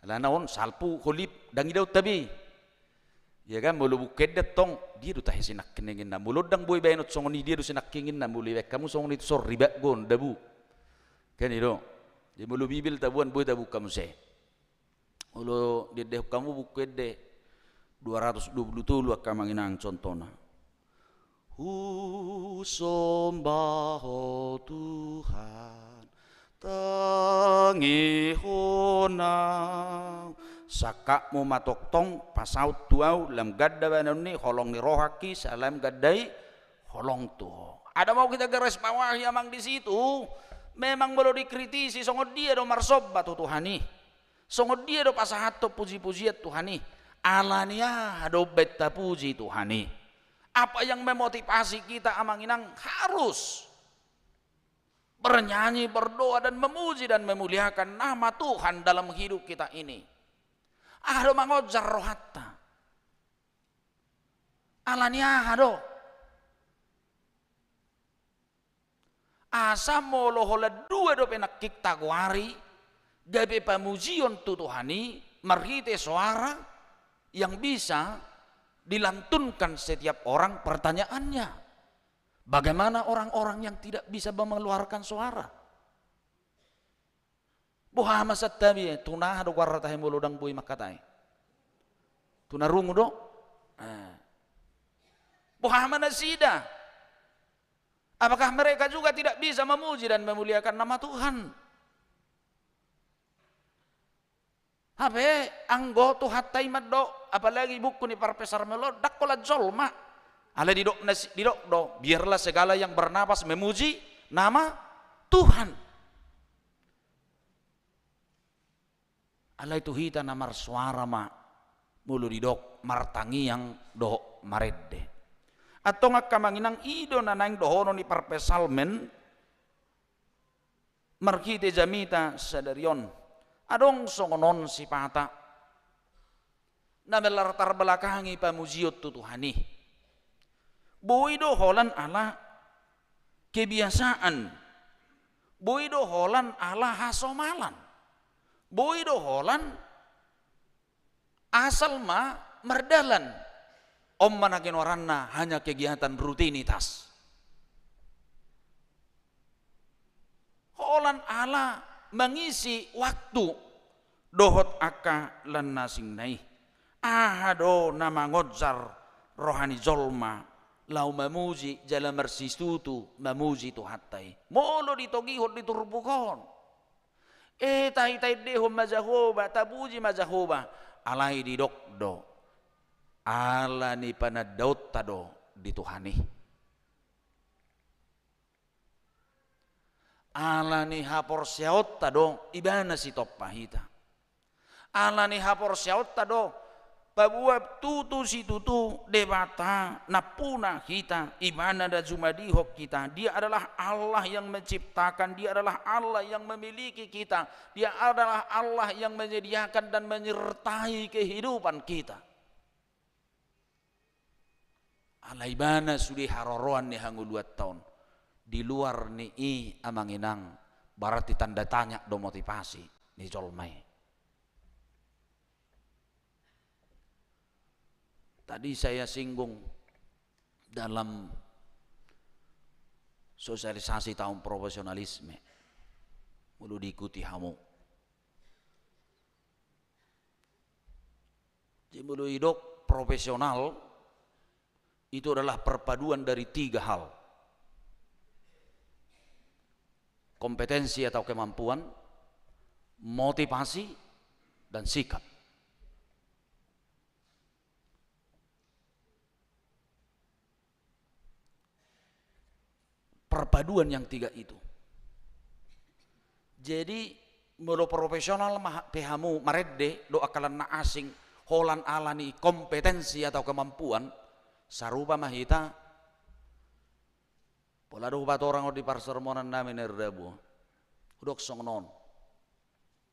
Alana on salpu holip ndang idaonta be. Ia kan, molo Buku Ende antong, dia do tahe sinangkininginna? Molo ndang boi baenon songon i, dia do sinangkininginna? Molo ibaen hamu songon i tu son, ribak do on, dabu. Kan i do. Jadi molo Bibel taboan, boi tabuka muse. Molo diendehon hamu Buku Ende dua ratus dua puluh tolu, angka amang inang, contohna. Husomba Ho Tuhan, tangihon ahu. Sangkapmu ma tongtong pasaut tu ahu, lam ganda baenon ni holong ni rohangki, sai lam ganda i holong tu Ho. Ada mau kita garis bawahi, amang, di situ. Memang molo dikritisi, songon dia do marsomba tu Tuhan i? Songon dia do pasahathon puji-pujian Tuhan i? Ala ni aha do umbaen tapuji Tuhan i? Apa yang memotivasi kita, amang inang, harus bernyanyi, berdoa, dan memuji dan memuliakan nama Tuhan dalam hidup kita ini? Aha do mangonjar rohanta? Ala ni aha do? Asa molo holan dua dope nangkin tagoari, gabe pamujion tu Tuhan i marhite soara, yang bisa dilantunkan setiap orang pertanyaannya, bagaimana orang-orang yang tidak bisa mengeluarkan suara? Boha ma santabi, tu na aha do goarna tahe molo ndang boi mangkatai? Tu na rungu do? Eh. Boha ma nasida? Apakah mereka juga tidak bisa memuji dan memuliakan nama Tuhan? Hape anggo Tuhanta i mandok, apalagi buku ni Parpsalmen on, ndang holan jolma. Alai didok nasi-, didok do, biarlah segala yang bernapas memuji nama Tuhan. Alai tu hita na marsoara ma, molo didok martangiang dohot marende. Antong angka amang inang, i do na naeng dohonon ni Parpsalmen marhite jamita sadari on. Adong songon on sipata na melartar belakangi pamujion tu Tuhan i. Boi do holan ala kebiasaan, boi do holan ala hasomalan, boi do holan asal ma mardalan. On ma na ginoaranna hanya kegiatan rutinitas. Holan ala mangisi waktu dohot angka lan na asingna i. Aha do na mangonjar roha ni jolma laho mamuji jala marsitutu mamuji Tuhanta i? Molo ditogihon di turpuk on, e, tai-, taendehon ma Jahowa, tapuji ma Jahowa, alai didok do, ala ni panandaonta do di Tuhan i. Ala ni haporseaonta do Ibana sitompa hita. Ala ni haporseaonta do paboa tutu situtu Debata nampuna hita, Ibana na jumadihon hita. Dia adalah Allah yang menciptakan, Dia adalah Allah yang memiliki kita, Dia adalah Allah yang menyediakan dan menyertai kehidupan kita. Ala Ibana sude haroroan ni hangoluanta on. Di luar ni i, amang inang, berarti tanda tanya do motivasi ni jolma i. Tadi saya singgung dalam sosialisasi tahun profesionalisme, molo diikuti hamu. Jadi molo didok profesional, itu adalah perpaduan dari tiga hal. kompetensi atau kemampuan, motivasi, dan sikap. Perpaduan yang tiga itu. Jadi, molo profesional ma pe hamu marende dohot angka na asing, holan ala ni kompetensi atau kemampuan, sarupa ma hita. Pola do hupatorang on di parsermonannami na rabu. Hudok songon on.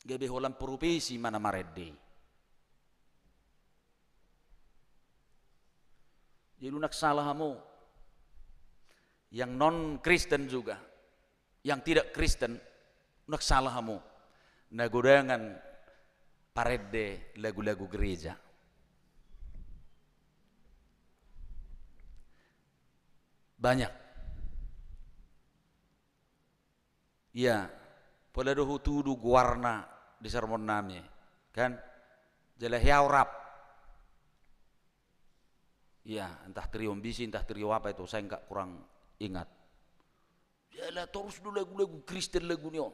Gabe holan profesi ma na marende. Jadi unang salah hamu. Yang non Kristen juga, yang tidak Kristen, unang salah hamu. Na godangan parende lagu-lagu gereja. Banyak. Ia, pola do hutudu goarna di sermonnami, kan? Jala hea rap. Ia, entah trio Ambisi, entah trio apa itu, saya nggak kurang ingat. Jala torus do lagu-lagu Kristen lagu ni on.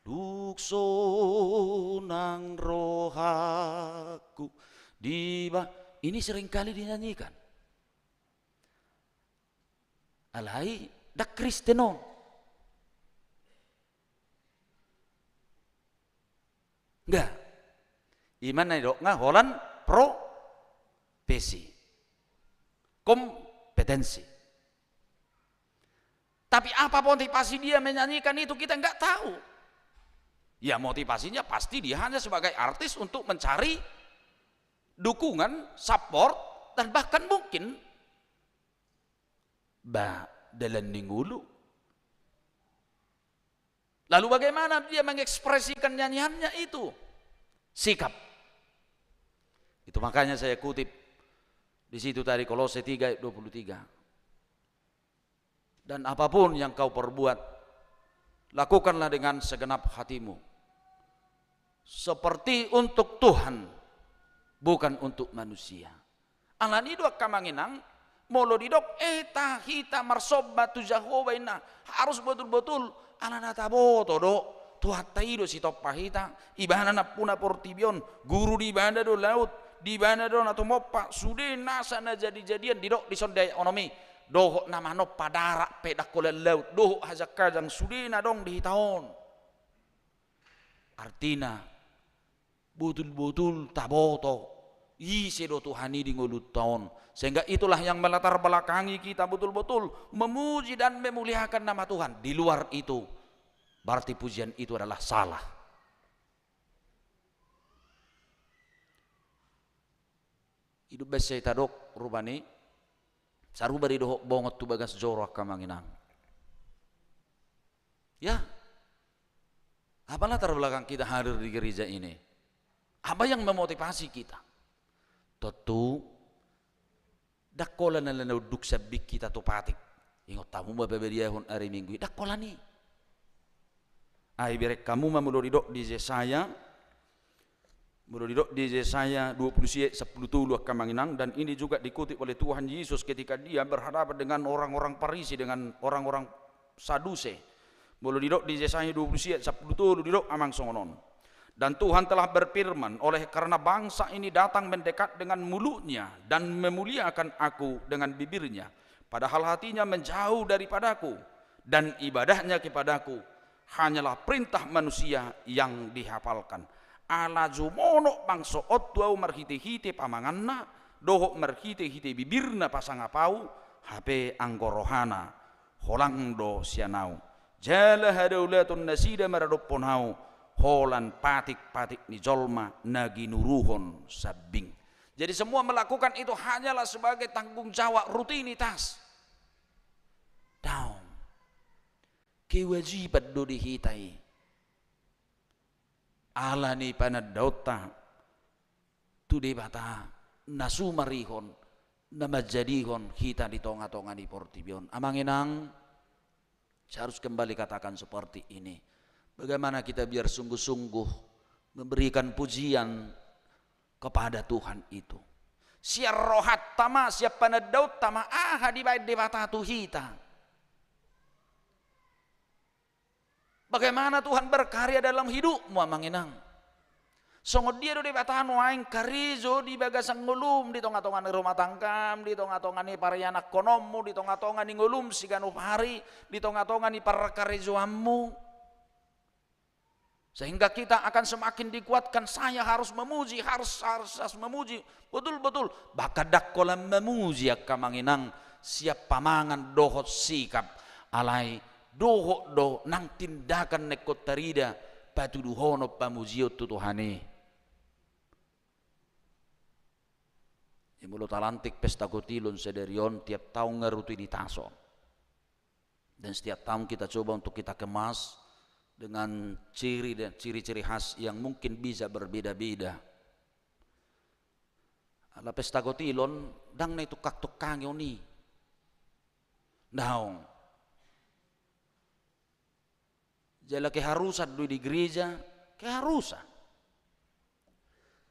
Dung sonang rohangku di ba-, ini seringkali dinyanyikan. Alai ndang Kristen on. Enggak. Ima na didok nga holan profesi. Kompetensi. Tapi apa motivasi dia menyanyikan itu, kita nggak tahu. Ya, motivasinya pasti dia hanya sebagai artis untuk mencari dukungan, support, dan bahkan mungkin ba dalan ni ngolu. Lalu bagaimana dia mengekspresikan nyanyiannya itu? Sikap. Itu makanya saya kutip di situ tadi, Kolose tiga ayat dua puluh tiga. Dan apapun yang kau perbuat, lakukanlah dengan segenap hatimu, seperti untuk Tuhan, bukan untuk manusia. Alani i do angka amang inang, molo didok, eh, ta hita marsomba tu Jahowa inna, harus botul-botul, ala na taboto do, Tuhanta i do sitompa hita, ibana nampuna portibi on, guru di ibana do laut, di ibana do na tumompa, sude nasa na jadi-jadian didok dison di ayat onom i, dohot na manompa darat pe dang holan laut, dohot hajang-hajang sude na adong di hita on. Artina, botul-botul taboto ise do Tuhan i di ngolunta on. Sehingga itulah yang melatar belakangi kita betul-betul memuji dan memuliakan nama Tuhan. Di luar itu, berarti pujian itu adalah salah. Ido basa i tadok rupani, sarupa do i dohot bongot tu bagas joro angka amang inang. Ya. Apa latar belakang kita hadir di gereja ini? Apa yang memotivasi kita? Tontu, ndang holan ala na unduk sambing hita tu patik. Ingot hamu ma pabadiahon ari Minggu i, ndang holan i. Ai bereng hamu ma molo didok di Jesaya, molo didok di Jesaya dua puluh sia sampulu tolu angka amang inang, dan ini juga dikutip oleh Tuhan Yesus ketika dia berhadapan dengan orang-orang Farisi, dengan orang-orang Saduse. Molo didok di Jesaya dua puluh sia sampulu tolu didok amang songon on. Dan Tuhan telah berfirman, oleh karena bangsa ini datang mendekat dengan mulutnya dan memuliakan Aku dengan bibirnya, padahal hatinya menjauh daripadaku, dan ibadahnya kepadaku hanyalah perintah manusia yang dihafalkan. Ala jumonok bangso on tu Ahu marhite-hite pamanganna, dohot marhite-hite bibirna pasangap Ahu, hape anggo rohana holang do sian Ahu. Jala hadaulaton nasida maradophon Ahu, holan patik-patik ni jolma na ginuruhon sambing. Jadi semua melakukan itu hanyalah sebagai tanggung jawab rutinitas. Daong. Kewajiban do di hita i. Ala ni panandaonta tu Debata na sumarihon, na manjadihon hita di tonga-tonga ni portibi on. Amang inang, saya harus kembali katakan seperti ini. Bagaimana kita biar sungguh-sungguh memberikan pujian kepada Tuhan itu. Sian rohanta ma, sian panandaonta ma, aha dibaen Debata tu hita. Bagaimana Tuhan berkarya dalam hidupmu, Amang Inang? Songon dia do Debata nuaeng karejo di bagasan ngolum, di tonga-tonga ni rumah tanggam, di tonga-tonga ni parianakkononmu, di tonga-tonga ni ngolum siganup ari, di tonga-tonga ni parkarejoanmu. Sehingga kita akan semakin dikuatkan, saya harus memuji, harus, harus, harus memuji. Betul, betul. Bahkan ndang holan memuji angka Amang Inang, siap pamangan dohot sikap. Alai dohot do nang tindakan na ingkon tarida patuduhonon pamujion tu Tuhan i. Ia molo talantik pesta kotilon sadari on, tiap taon nga rutinitas on. Dan setiap tahun kita coba untuk kita kemas dengan ciri dan ciri-ciri khas yang mungkin bisa berbeda-beda. Ala pesta kotilon, ndang na itungkang-tungkangi on i. Daong. Jala keharusan do i di gereja, keharusan.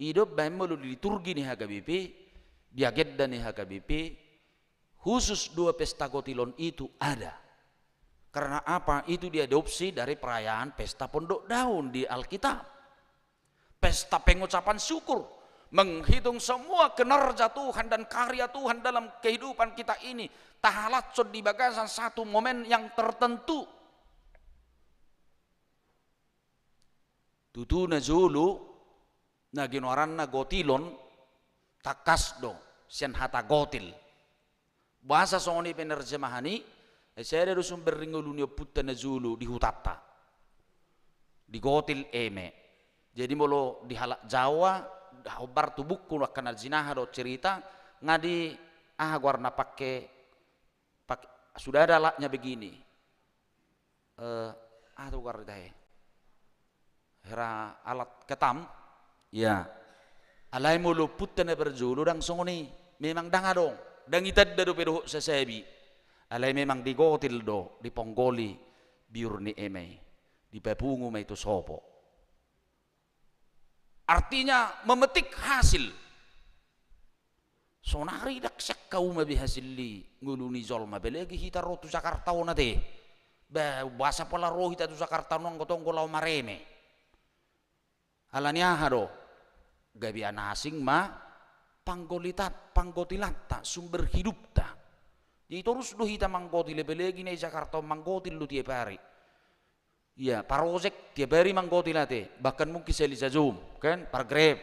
I do umbahen molo di liturgi ni H K B P, di agenda ni H K B P, khusus dua pesta kotilon itu ada. Karena apa? Itu diadopsi dari perayaan pesta Pondok Daun di Alkitab. Pesta pengucapan syukur, menghitung semua kinerja Tuhan dan karya Tuhan dalam kehidupan kita ini, tahalashon di bagasan satu momen yang tertentu. Tutu na jolo, na ginoaranna gotilon, tangkas do sian hata gotil. Boasa songon i penerjemahan i? Ai sada do sumber ni ngolu ni ompunta na jolo di hutanta, di gotil eme. Jadi molo di halak Jawa, hombar tu buku angka na jinaha dohot cerita, nga di aha goarna pake, pake, sudah ada alatnya begini. Eh, aha tu goarna i tahe? Hera alat ketam. Ya. Alai molo ompunta na parjolo ndang songon i. Memang ndang adong. Ndang itanda dope dohot sasabi. Alai memang digotil do, diponggoli biur ni eme i. Dipapungu ma i tu sopo. Artinya memetik hasil. Sonari ndang sian hauma be hasil ni ngolu ni jolma, apalagi hita ro tu Jakarta on ate. Ba, boasa pola ro hita tu Jakarta on anggo tonggo laho mareme. Ala ni aha do? Gabean asing ma panggolitan, panggotilanta, sumber hidupta. Jadi torus do hita manggotil, apalagi na i Jakarta on manggotil do tiap ari. Ia, parojek, tiap ari manggotil ate, bahkan mungkin sahali sajom, kan, par Grab.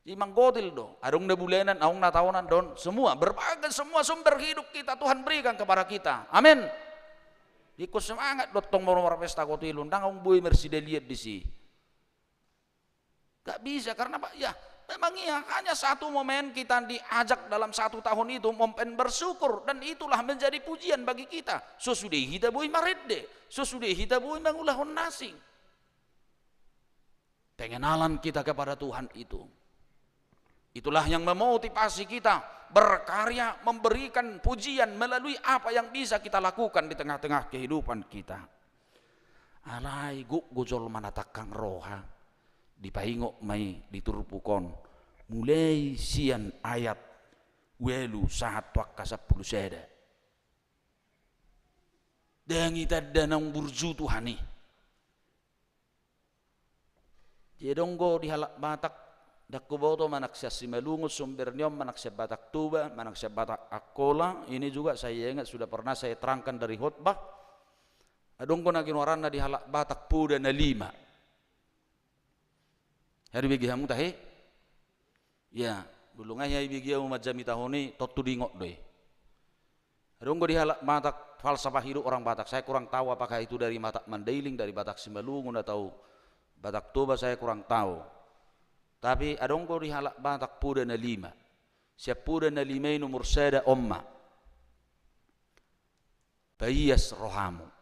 Jadi manggotil do, adong na bulanan, adong na taonan do on, semua, berbagai, semua sumber hidup kita Tuhan berikan kepada kita. Amin. Ingkon semangat do tong molo marpesta kotilon, ndang adong boi marsidalian disi. Gak bisa, karena apa? Ya, memang iya, hanya satu momen kita diajak dalam satu tahun itu, momen bersyukur, dan itulah menjadi pujian bagi kita. Sesudah i hita boi marende, sesudah i hita boi mangulahon na asing. Pengenalan kita kepada Tuhan itu. Itulah yang memotivasi kita berkarya, memberikan pujian melalui apa yang bisa kita lakukan di tengah-tengah kehidupan kita. Alai gok do jolma na tangkang roha, dipaingot ma i di turpuk on, mulai sian ayat ualu sahat tu angka sampulu sada. Ndang itanda naung burju Tuhan i. Jadi adong do di halak Batak, ndang huboto manang sian Simalungun sumber ni on, manang sian Batak Toba, manang sian Batak Angkola, ini juga saya ingat sudah pernah saya terangkan dari khotbah. Adong do na ginoaranna di halak Batak poda na lima. Haru ibege hamu tahe? Ya, bulung ai ibege hamu manjamitahon i, tontu diingot do i. Adong do di halak Batak, falsafah hidup orang Batak. Saya kurang tahu apakah itu dari Batak Mandailing, dari Batak Simalungun, atau Batak Toba, saya kurang tahu. Tapi adong do di halak Batak poda na lima. Sian poda na lima i nomor sada on ma. Paias rohamu.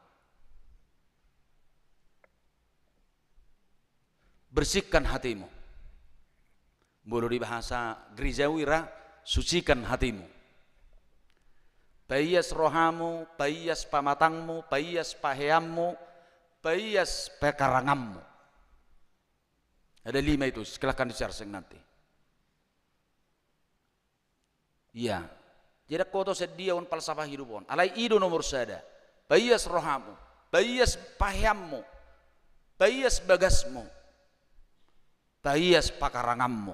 Bersihkan hatimu. Molo di bahasa gerejawi ra, sucikan hatimu. Paias rohamu, paias pamatangmu, paias paheanmu, paias pekaranganmu. Ada lima itu, silahkan di-searching nanti. Iya. Jadi, anggo tu sian dia on falsafah hidup on. Alai i do nomor sada. Paias rohamu. paias paheanmu, paias bagasmu, paias pakaranganmu.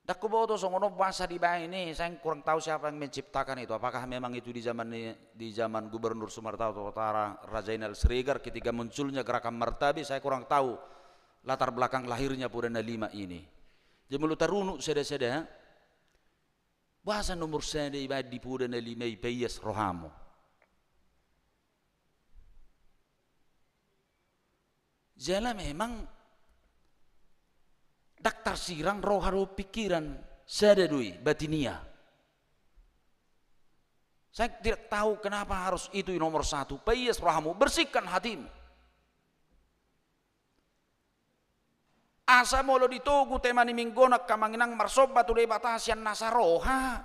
Ndang huboto songon on boasa dibaen i, sai kurang tahu siapa yang menciptakan itu. Apakah memang itu di zaman ni, di zaman Gubernur Sumatera Utara, Raja Inal Siregar, ketika munculnya Gerakan Martabe, saya kurang tahu latar belakang lahirnya Poda na Lima ini. Jadi molo tarunuk sada-sada, boasa nomor sada dibaen di Poda na Lima i paias rohamu? Jala memang ndang tarsirang roha dohot pikiran, sada do i, batinia. Saya tidak tahu kenapa harus itu i nomor satu. Paias rohamu, bersihkan hatimu. Asa molo ditogu tema ni minggu on, angka amang inang, marsomba tu Debata sian nasa roha,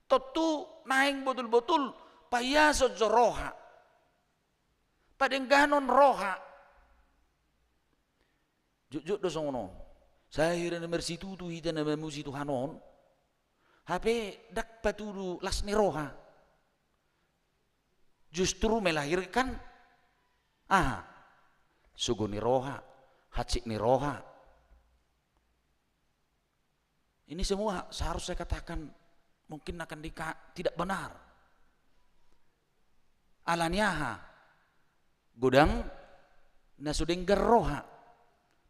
tontu naeng botul-botul paiason jo roha, padengganon roha. Jotjot do songon on. Sai hira na marsitutu hita na mamuji Tuhan on, hape ndang patudu las ni roha. Justru melahirkan aha? Sogo ni roha, hansit ni roha. Ini semua seharus saya katakan, mungkin akan dika-, tidak benar. Ala ni aha? Godang na so denggan roha.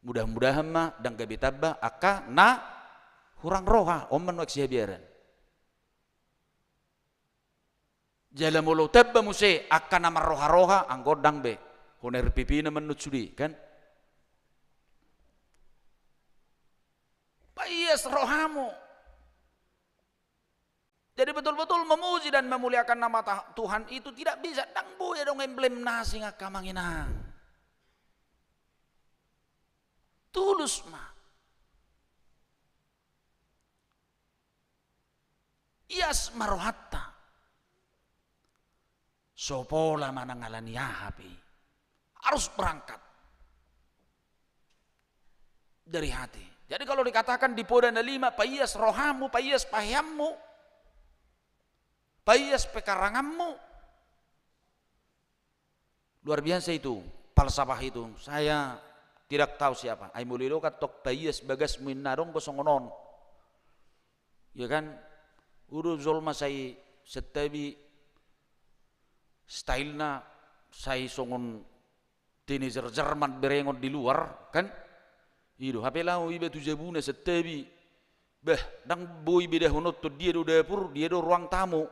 Mudah-mudahan ma ndang gabe tamba angka na hurang roha. On ma nuaeng sihabiaran. Jala molo tamba muse angka na marroha-roha, anggo ndang be. Hona R P P na manut sude, kan? Paias rohamu. Jadi betul-betul memuji dan memuliakan nama ta-, Tuhan itu tidak bisa. Ndang boi adong emblem na asing, angka amang inang. Tulus ma. Ias ma rohanta. So pola manang ala ni aha pe i, harus berangkat dari hati. Jadi kalau dikatakan di Poda na Lima, paias rohamu, paias paheanmu, paias pekaranganmu, luar biasa itu, falsafah itu. Saya tidak tahu siapa. Ai molo didok antong paias bagasmu inna, adong do songon on. Iya kan? Udu jolma sai santabi stylena sai songon teenager Jerman berengon di luar, kan? I do, hape laho iba tu jabuna santabi. Bah, ndang boi bedahononhon dia do dapur, dia do ruang tamu.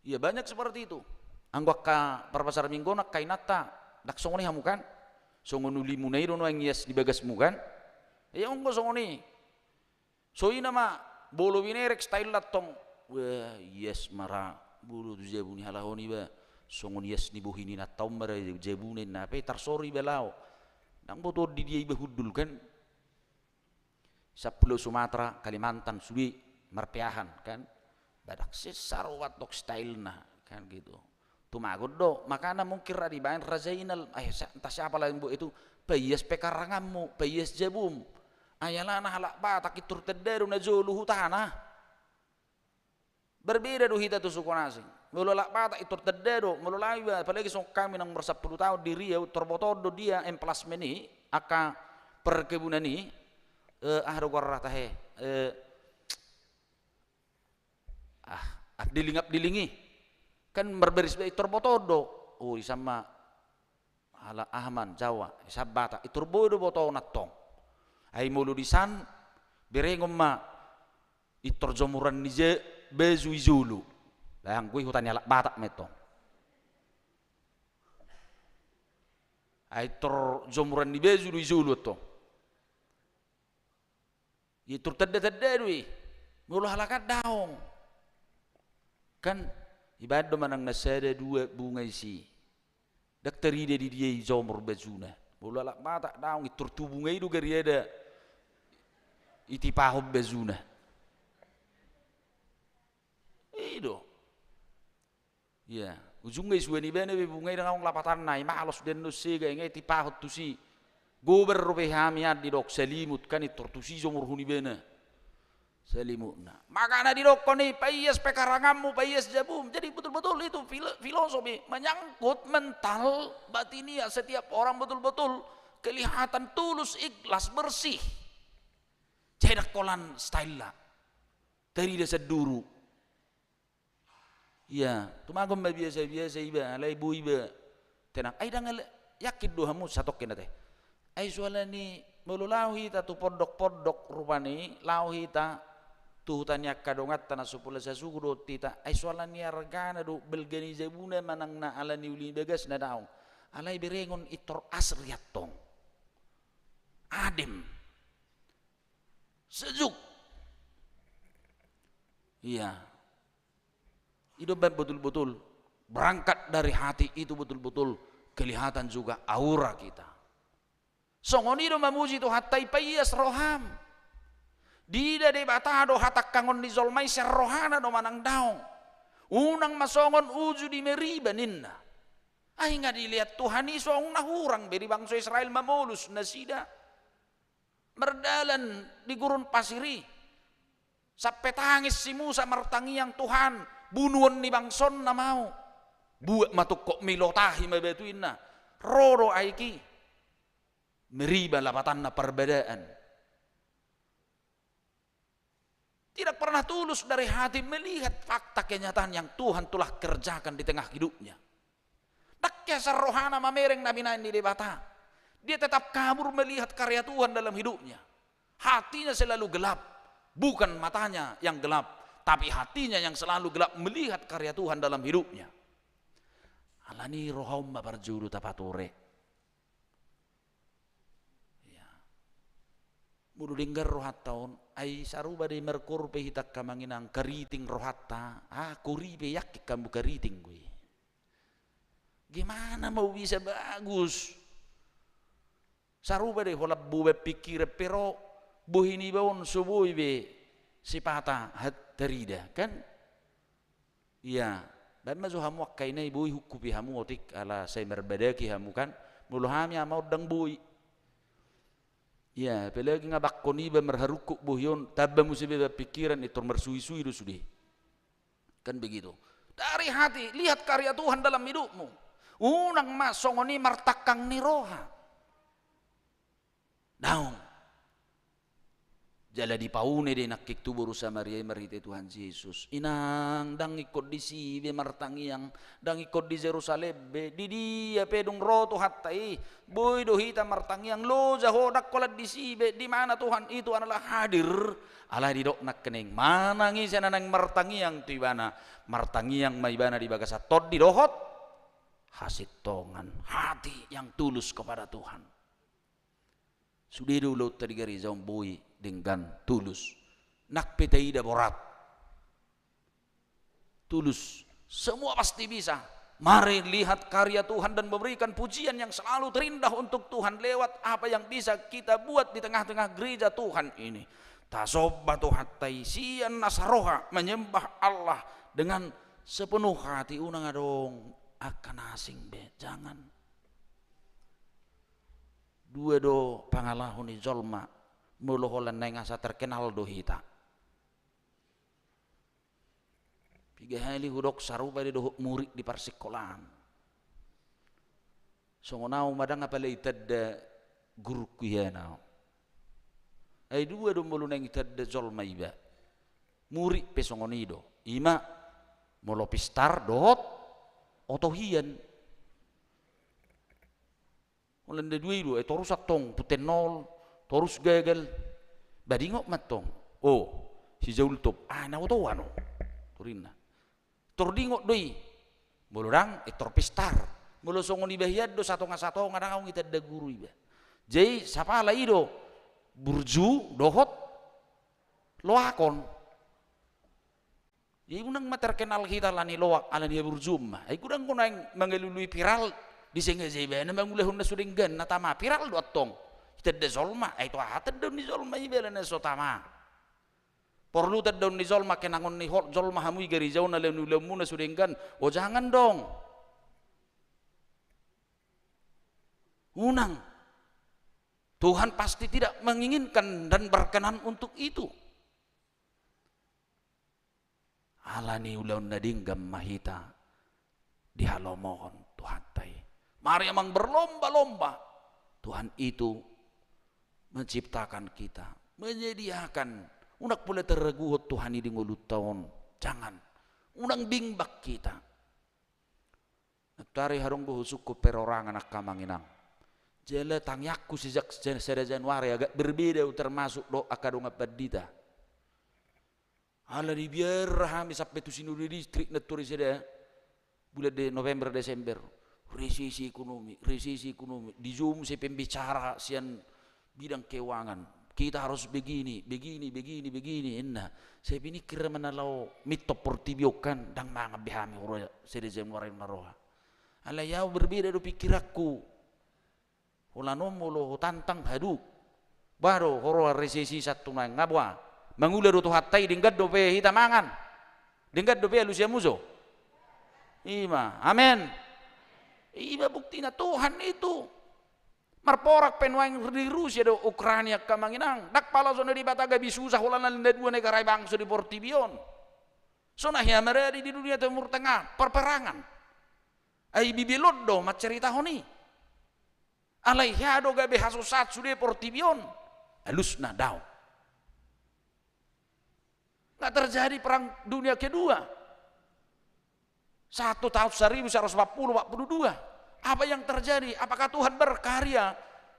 Iya, banyak seperti itu. Anggo angka parbasar minggu on, angka inanta, ndang songon i hamu, kan? Songon ulimuna i do nuaeng ias ni bagasmu, kan? Iya, anggo songon i. So i nama, molo binerek stylena antong. Wah, ias ma ra, molo tu jabu ni halak on iba songon ias ni bohi ni inanta on ma ra jabuna inna, hape tarsor iba laho. Ndang botoon di dia iba hundul, kan? Sampulu Sumatera, Kalimantan, sude marpeahan, kan? Badak sesar obat tok stylena, kan gitu. Tumagon do, makana mungkin ra dibaen Raja Inal, eh, sa-, entah siapa lagi membuat itu, paias pekaranganmu, paias jabum. Ai alana halak Batak intor tanda do na jolo hutana. Berbeda do hita tu suku na asing. Molo halak Batak intor tanda do, molo laho iba, apalagi songon hami naung marsampulu taon di Riau, intor botoon do dia emplasmen i, angka perkebunan i, eh, aha do goarna tahe, eh, ah, ah, deling, ah, deling i. Kan marbaris be intor botoon do. Oh, isan ma halak aha ma, Jawa, isan Batak, intor boi do botoon antong. Ai molo disan, berengon ma intor jomuran ni ja-, baju i jolo. Lah, anggo i huta ni halak Batak ma i antong. Ai intor jomuran ni baju do i jolo antong. Intor tanda-tanda do i. Molo halak an daong. Kan ibaen do manang na sada dua bunga isi. Ndang tarida di dia i jomur bajuna. Molo halak Batak daong, intor tu bunga i do gariada itipahon bajuna. I do. Iya, ujungna i suan ibana be bunga i, ndang adong lapatanna, i malos den do sega, inge itipahon tusi. Gobar dope hami an didok salimut, kan intor tusi jomurhon ibana. Selimutna. Makana didokkon i, paias pe karanganmu, paias jabum. Jadi betul-betul itu filo-, filosofi menyangkut mental batiniah setiap orang betul-betul kelihatan tulus, ikhlas, bersih. Jadi ndang holan style lah. Tarida sanduru. Ia, tumagon ma biasa-biasa iba, alai boi iba tenang. Ai ndang ala-, yakin do hamu satongkin ate. Ai soalna ni molo laho hita tu pondok-pondok rupani, laho hita tu huta ni angka donganta na so pola sasugu dohot hita. Ai soalna ni argana do balga ni jabuna manang na ala ni uli ni bagasna, daong. Alai berengon intor asri antong. Adem. Sejuk. Ia. I do umbahen betul-betul berangkat dari hati itu betul-betul kelihatan juga aura kita. Songon i do mamuji Tuhanta i, paias roham. Diida Debata do hatangkangon ni jolma i sian rohana do manang daong. Unang ma songon uju di Meriba ninna. Ai nga dilehon Tuhan i songon na hurang be di bangso Israel mamolus nasida. Mardalan di gurun pasir i. Sampe tangis si Musa martangiang, Tuhan, bunuon ni bangsonna ma au. Buat ma tungkot, milot tahi ma batu inna. Ro do aek i. Meriba lapatanna parbadaan. Tidak pernah tulus dari hati melihat fakta kenyataan yang Tuhan telah kerjakan di tengah hidupnya. Ndang hea sian rohana mamereng na binahen ni Debata. Dia tetap kabur melihat karya Tuhan dalam hidupnya. Hatinya selalu gelap. Bukan matanya yang gelap, tapi hatinya yang selalu gelap melihat karya Tuhan dalam hidupnya. Alani i roha on ma parjolo tapature. Ia. Molo denggan rohanta on, ai sarupa do i markoor pe hita angka amang inang, kariting rohanta, ah, koor i pe yakin hamu kariting do i. Gimana mau bisa bagus? Sarupa do i holan boban pingkiran pe ro, bohi niba on so boi be sipata hat tarida, kan? Ia, baen ma jo hamu angka ina i, boi hungkupi hamu otik, ala sai marbadaki hamu kan, molo hami ama on ndang boi. Ia, apalagi nga bangko niba marharungkut bohi on, tamba muse be baen pingkiran, intor marsuhi-suhi do sude. Kan begitu. Dari hati, lihat karya Tuhan dalam hidupmu. Unang ma songon i martangkang ni roha. Daong. Jala dipaune do i nangkin tu boru Samaria i marhite Tuhan Jesus. Inang, ndang ingkon disi be martangiang, ndang ingkon di Jerusalem be, di dia pe dung ro Tuhanta i, boi do hita martangiang, loja ho, ndang holan disi be, di mana Tuhan itu adalah hadir. Alai didok nangkining, manang ise na naeng martangiang tu Ibana, martangiang ma ibana di bagasan tondi dohot hasintongan, hati yang tulus kepada Tuhan. Sude do ulaonta di gareja on boi, denggan, tulus. Nang pe taida borat, tulus. Semua pasti bisa. Mari lihat karya Tuhan dan memberikan pujian yang selalu terindah untuk Tuhan lewat apa yang bisa kita buat di tengah-tengah gereja Tuhan ini. Tasomba Tuhanta i sian na saroha, menyembah Allah dengan sepenuh hati, unang adong angka na asing be, jangan. Dua do pangalaho ni jolma molo holan naeng asa terkenal do hita. Piga hali hudok sarupa do i dohot murid di parsingkolaan. Songon au ma, ndang apala itanda gurungku hian au. Ai dua do molo naeng itanda jolma iba. Murid pe songon i do. I ma molo pistar dohot oto hian. Holan na dua i do, eh, torus antong punten nol, torus gagal. Ba dingot ma antong. O, si Jaultop, ah, na otoan on. Torinna. Tor dingot do i. Molo ndang, eh, tor pistar. Molo songon iba hian do satonga-satonga ndang adong itanda guru iba. Jadi sapala i do burju dohot loakon. Jadi unang ma terkenal hita ala ni loak, ala ni haburjuon ma. Ai godang do naeng mangalului viral, disengaja ibana mangulahon na so denggan, na tama, viral do antong. Itanda jolma, ai tu aha tandaon ni jolma iba ala na so tama? Porlu tandaon ni jolma, kenangon ni hol-, jolma hamu i gareja on ala ni ulaonmuna so denggan? O jangan dong. Unang. Tuhan pasti tidak menginginkan dan berkenan untuk itu. Ala ni ulaon na denggan ma hita dihalomohon Tuhanta i. Mari amang berlomba-lomba. Tuhan itu menciptakan kita, menyediakan. Unang pola taraguhon Tuhan i di ngolunta on. Jangan. Unang bimbang hita. Nantuari adong do husungkun perorangan angka amang inang. Jala tangiangku sejak jan-, sada Januari agak berbeda termasuk do angka dongan pandita. Ala dibiarra hami sampe tu sinode distrik nantuari sada bulan de-, November, Desember. Resesi ekonomi, resesi ekonomi. Dijou muse pembicara sian bidang keuangan. Kita harus begini, begini, begini, begini, inna. Sai piningkir ma na laho mintop portibi on kan, ndang mangan be hami huroha sada Januari na roha. Alai au berbeda do pingkiranku. Holan on molo hutantang, haduh. Boha do huroha resesi sahat tu nuaeng, nga boha. Mangula do Tuhanta i, denggan dope hita mangan. Denggan dope alusi hamu jo. Ima, amen. Ima buktina Tuhan itu. Marporang pe nuaeng di Rusia do Ukraina angka amang inang. Ndang pala songon i Debata gabe susah holan na dua negara i bangso di portibi on. Songon i hea maradi di dunia Timur Tengah, perperangan. Ai Bibel on do manceritahon i. Alai hea do gabe hasusaan sude portibi on? Alusna daong. Nggak terjadi perang dunia kedua. Sahat tu tahun seribu seratus empat puluh, empat puluh dua. Apa yang terjadi? Apakah Tuhan berkarya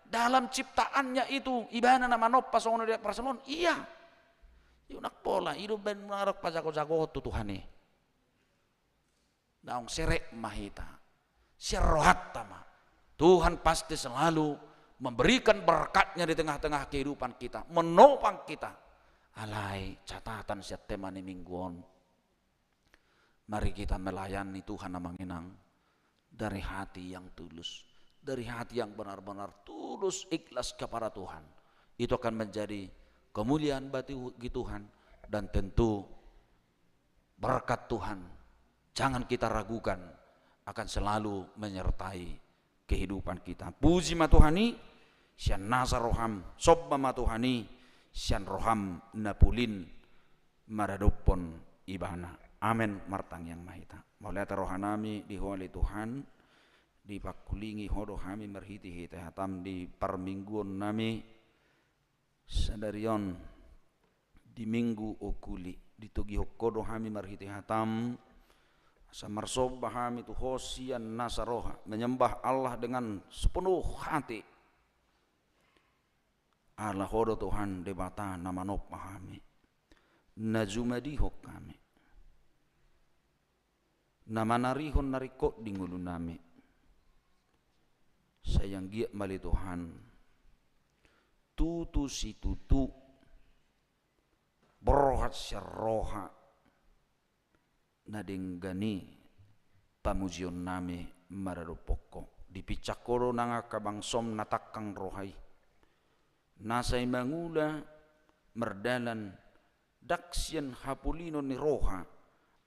dalam ciptaannya itu? Ibana na manompa songon dia parsamoan? Iya. Unang pola, i do umbahen na adong pajago-jagoon tu Tuhan i. Naung serep ma hita. Sian rohanta ma. Tuhan pasti selalu memberikan berkat-Nya di tengah-tengah kehidupan kita, menopang kita. Alai catatan sian tema ni minggu on. Mari kita melayani Tuhan amang inang dari hati yang tulus, dari hati yang benar-benar tulus ikhlas kepada Tuhan. Itu akan menjadi kemuliaan bagi Tuhan dan tentu berkat Tuhan, jangan kita ragukan, akan selalu menyertai kehidupan kita. Puji ma Tuhan i sian nasa roham, somba ma Tuhan i sian roham na pulin maradophon Ibana. Amen. Martangiang ma hita. Mauliate rohanami di Ho ale Tuhan, dipangkulingi Ho do hami marhite-hite hatam di parmingguonnami. Sadari on di Minggu Okuli, ditogihon Ho do hami marhite hatam, asa marsomba hami tu Ho sian nasa roha, menyembah Allah dengan sepenuh hati. Ala Ho do Tuhan Debata na manompa hami, na jumadihon hami, na manarihon na ringkot di ngolunami. Sai anggiat ma ale Tuhan, tutu situtu borhat sian roha na denggan i pamujionnami maradophon Ho. Dipinsang Ho do nang angka bangsoM na tangkang roha i, na sai mangula mardalan ndang sian hapolinon ni roha,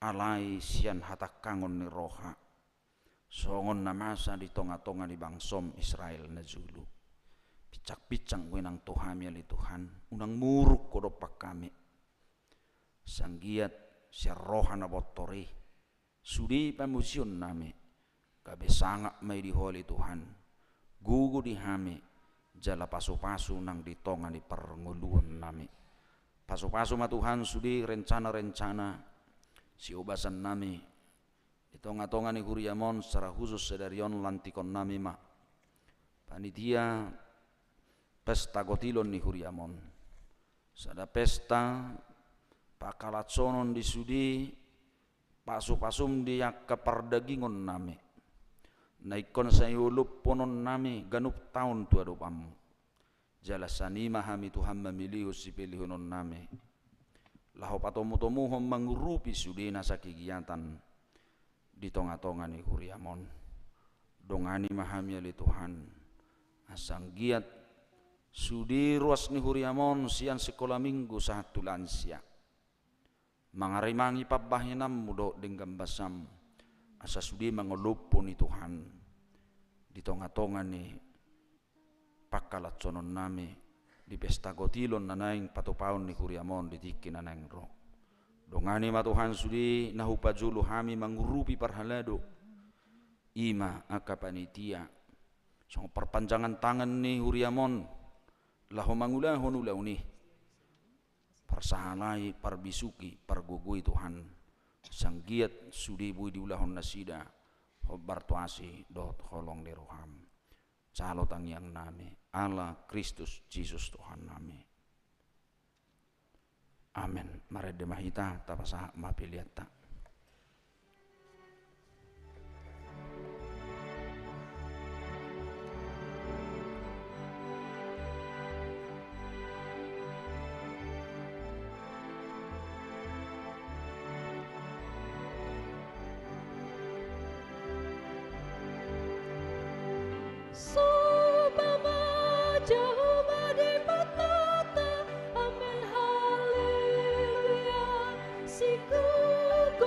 alai sian hatangkangon ni roha. Songon na masa di tonga-tonga ni bangsoM Israel na jolo. Pinsang-pinsang do i nang tu hami ale Tuhan, unang muruk Ho dompak hami. Sai anggiat sian roha na bontor i sude pamujionnami, gabe sangap ma i di Ho ale Tuhan, gogo di hami, jala pasu-pasu nang di tonga ni parngoluonnami. Pasu-pasu ma Tuhan sude rencana-rencana siobasannami di tonga-tonga ni huriaM on, secara khusus sadari on lantikonnami ma panitia pesta gotilon ni huriaM on. Sada pesta pangkalansonon di sude pasu-pasuM di angka pardagingonnami, na ingkon sai olopkononnami ganup taon tu adopanMu. Jala sian i ma hami Tuhan mamilihon sipilihononnami, laho patomu-tomuhon mangurupi sude nasa kegiatan di tonga-tonga ni huriaM on. Dongani ma hami ale Tuhan, asa anggiat sude ruas ni huriaM on sian sikola minggu sahat tu lansia, mangarimangi pambahenanMu dohot denggan basaM, asa sude mangolophon i Tuhan di tonga-tonga ni pangkalansonon nami di pesta gotilon na naeng patupaon ni huriaM on di tingki na naeng ro. Dongani ma Tuhan sude na hupajolo hami mangurupi parhalado, i ma angka panitia, songon parpanjangan tangan ni huriam on laho mangulahon ulaon i. Parsahalai, parbisuki, pargogoi Tuhan, sanggiat sude boi diulahon nasida hombar tu asi dohot holong ni roham. Jalo tangiang nami ala Kristus Jesus Tuhan nami. Amen. Marende ma hita, tapasahat ma peleanta. Soba ma jauh ma di patata, amen, haleluya, singkop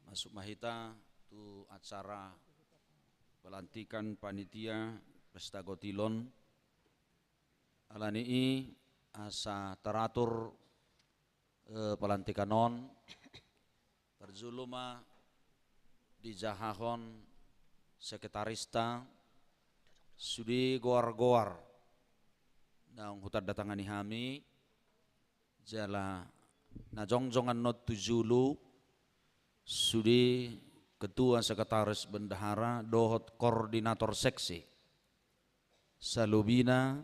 Masuk ma hita tu acara pelantikan panitia Pesta Gotilon. Alani i asa taratur, eh, pelantikan on, parjolo ma dijahahon sekretarista sude goar-goar naung hutanda tangani hami, jala na jongjong annon tu jolo sude ketua sekretaris bendahara dohot koordinator seksi. Salobina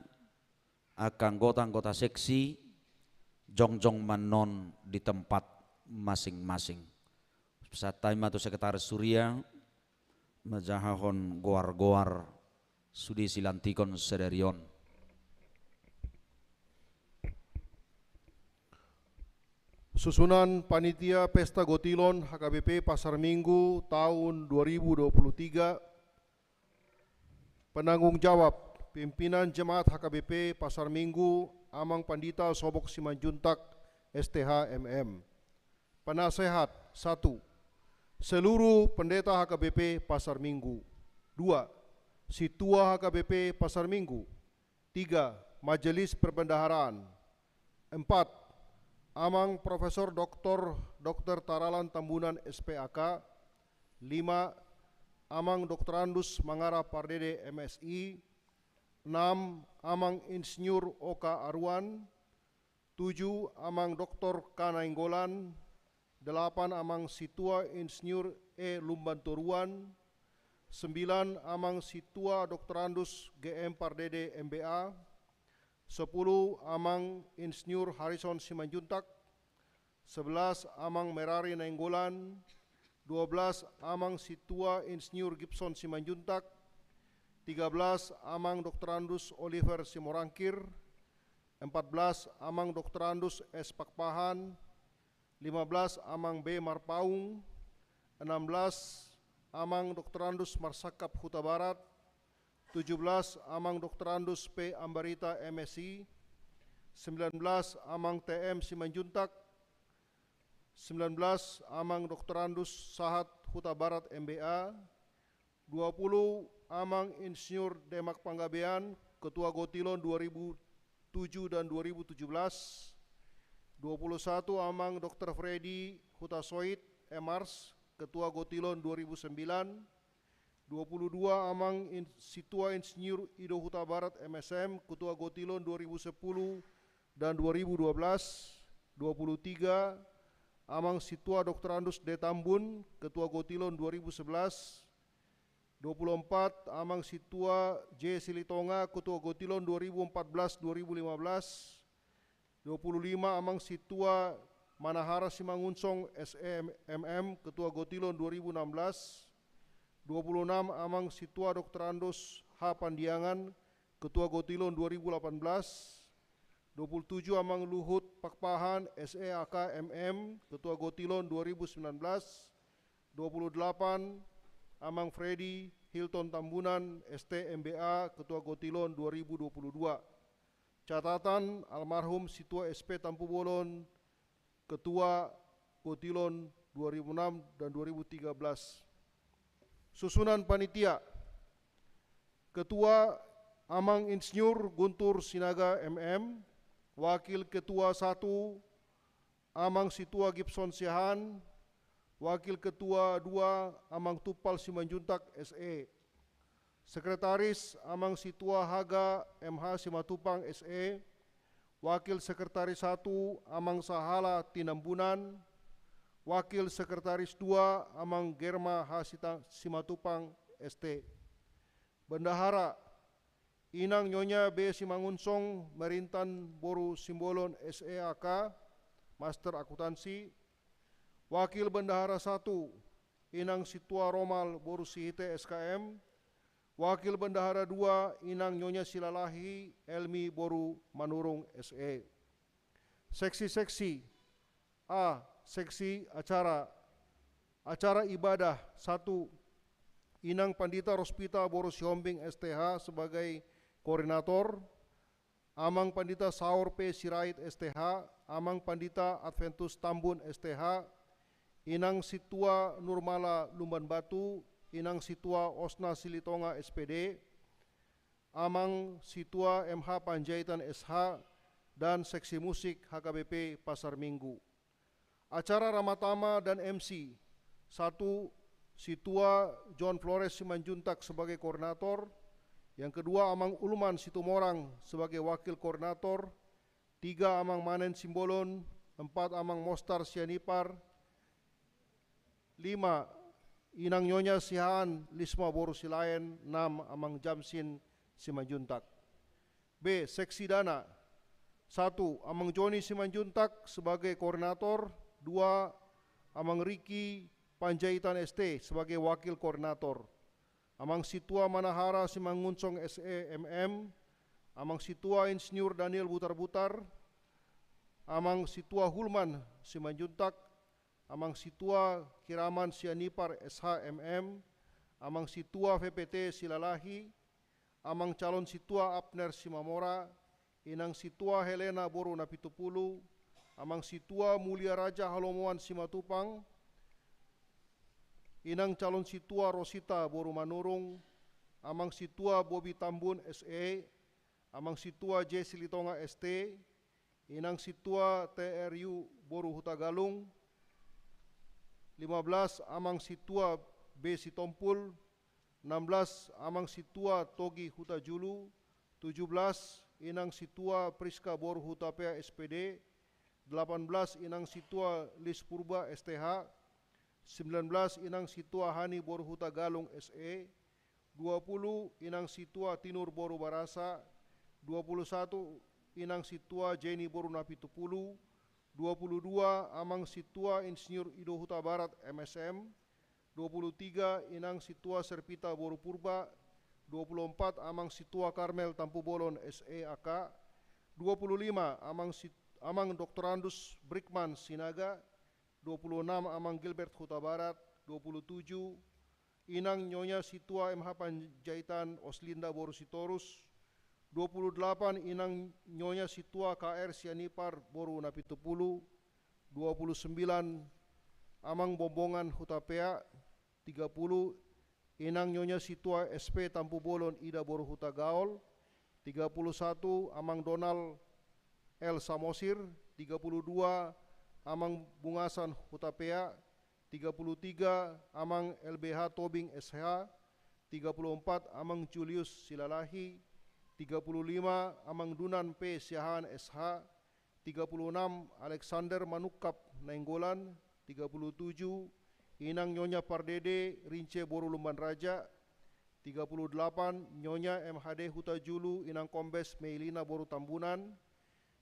angka anggota-anggota seksi jongjong ma annon di tempat masing-masing. Pasahat hami ma tu sekretaris huria manjahahon goar-goar sude silantikon sadari on. Susunan panitia Pesta Gotilon H K B P Pasar Minggu tahun dua ribu dua puluh tiga. Penanggung jawab, pimpinan jemaat H K B P Pasar Minggu, Amang Pandita Sobok Simanjuntak, S T H, M M. Penasehat, satu, seluruh pendeta H K B P Pasar Minggu. Dua, sintua H K B P Pasar Minggu. Tiga, majelis perbendaharaan. Empat, Amang Profesor Doktor, Doktor Taralan Tambunan, S P A K. Lima, Amang Doktorandus Mangara Pardede, M Si. Enam, Amang Insinyur Oka Aruan. Tujuh, Amang Doktor K Nainggolan. Delapan, Amang Sintua Insinyur E Lumban Toruan. Sembilan, Amang Sintua Doktorandus G M Pardede, M B A. Sepuluh, Amang Insinyur Harison Simanjuntak. Sebelas, Amang Merari Nainggolan. Dua belas, Amang Sintua Insinyur Gibson Simanjuntak. Tiga belas, Amang Doktorandus Oliver Simorangkir. Empat belas, Amang Doktorandus S Pakpahan. Lima belas, Amang B Marpaung. Enam belas, Amang Doktorandus Marsangkap Hutabarat. Tujuh belas, Amang Doktorandus P Ambarita, M Si. Sembilan belas, Amang T M Simanjuntak. Sembilan belas, Amang Doktorandus Sahat Hutabarat, M B A. Dua puluh, Amang Insinyur Demak Panggabean, Ketua Gotilon dua ribu tujuh dan dua ribu tujuh belas. Dua puluh satu, Amang Doktor Freddy Hutasoit, M Ars, Ketua Gotilon dua ribu sembilan. Dua puluh dua, Amang In-, Sintua Insinyur Ido Hutabarat, M S M, Ketua Gotilon dua ribu sepuluh dan dua ribu dua belas. Dua puluh tiga, Amang Sintua Doktorandus D Tambun, Ketua Gotilon dua ribu sebelas. Dua puluh empat, Amang Sintua J Silitonga, Ketua Gotilon dua ribu empat belas dua ribu lima belas. Dua puluh lima, Amang Sintua Manahara Simangunsong, S E M M, Ketua Gotilon dua ribu enam belas. Dua puluh enam, Amang Sintua Doktorandus H Pandiangan, Ketua Gotilon dua ribu delapan belas. Dua puluh tujuh, Amang Luhut Pakpahan, S E A K M M, Ketua Gotilon dua ribu sembilan belas. Dua puluh delapan, Amang Freddy Hilton Tambunan, S T M B A, Ketua Gotilon dua ribu dua puluh dua. Catatan, almarhum Sintua S P Tampubolon, Ketua Gotilon dua ribu enam dan dua ribu tiga belas. Susunan panitia. Ketua, Amang Insinyur Guntur Sinaga, M M. Wakil Ketua satu, Amang Sintua Gibson Siahaan. Wakil Ketua dua, Amang Tumpal Simanjuntak, S E. Sekretaris, Amang Sintua Haga M H Simatupang, S E. Wakil Sekretaris satu, Amang Sahala Tinambunan. Wakil Sekretaris dua, Amang Germa H Sita-, Simatupang, S T. Bendahara, Inang Nyonya B Simangunsong, Merintan Boru Simbolon, S E A K, Master Akuntansi. Wakil Bendahara satu, Inang Sintua Romal Boru Sihite, S K M. Wakil Bendahara dua, Inang Nyonya Silalahi Elmi Boru Manurung, S E. Seksi-seksi. A, seksi acara. Acara ibadah, satu, Inang Pandita Rospita Boru Sihombing, S T H, sebagai koordinator. Amang Pandita Saur P Sirait, S T H, Amang Pandita Adventus Tambun, S T H, Inang Sintua Nurmala Lumban Batu, Inang Sintua Osna Silitonga S P D, Amang Sintua M H Panjaitan S H, dan seksi musik H K B P Pasar Minggu. Acara Ramatama dan M C, satu, Sintua John Flores Simanjuntak sebagai koordinator, yang kedua Amang Ulman Situmorang sebagai wakil koordinator, tiga Amang Manen Simbolon, empat Amang Mostar Sianipar, lima Inang Nyonya Sihaan Lisma boru Silaen, enam Amang Jamsin Simanjuntak. B, seksi dana. Satu, Amang Joni Simanjuntak sebagai koordinator. Dua, Amang Riki Panjaitan S T sebagai wakil koordinator. Amang Sintua Manahara Simangunsong S E M M, Amang Sintua Insinyur Daniel Butarbutar, Amang Sintua Hulman Simanjuntak, Amang Sintua Kiraman Sianipar S H M M, Amang Sintua F P T Silalahi, Amang Calon Sintua Abner Simamora, Inang Sintua Helena boru Napitupulu, Amang Sintua Mulia Raja Halomoan Simatupang, Inang Calon Sintua Rosita boru Manurung, Amang Sintua Bobi Tambun S E, Amang Sintua J Silitonga S T, Inang Sintua T R U boru Hutagalung, lima belas Amang Sintua B Sitompul, enam belas Amang Sintua Togi Hutajulu, tujuh belas Inang Sintua Priska boru Hutapea S P D, delapan belas Inang Sintua Lis Purba S T H, sembilan belas Inang Sintua Hani boru Hutagalung S E, dua puluh Inang Sintua Tinur boru Barasa, dua puluh satu Inang Sintua Jeni boru Napitupulu, dua puluh dua Amang Sintua Insinyur Ido Hutabarat M S M, dua puluh tiga Inang Sintua Servita boru Purba, dua puluh empat Amang Sintua Karmel Tampubolon S E A K, dua puluh lima Amang Sit-, Amang Doktorandus Brikman Sinaga, dua puluh enam Amang Gilbert Hutabarat, dua puluh tujuh Inang Nyonya Sintua M H Panjaitan Oslinda boru Sitorus, dua puluh delapan Inang Nyonya Sintua K R Sianipar boru Napitupulu, dua puluh sembilan Amang Bombongan Hutapea, tiga puluh Inang Nyonya Sintua S P Tampubolon Ida boru Hutagaol, tiga puluh satu Amang Donald L Samosir, tiga puluh dua Amang Bungasan Hutapea, tiga puluh tiga Amang L B H Tobing S H, tiga puluh empat Amang Julius Silalahi, tiga puluh lima Amang Dunan P Siahaan S H, tiga puluh enam Alexander Manungkap Nainggolan, tiga puluh tujuh Inang Nyonya Pardede Rince boru Lumban Raja, tiga puluh delapan Nyonya M H D Hutajulu Inang Kombes Meilina boru Tambunan,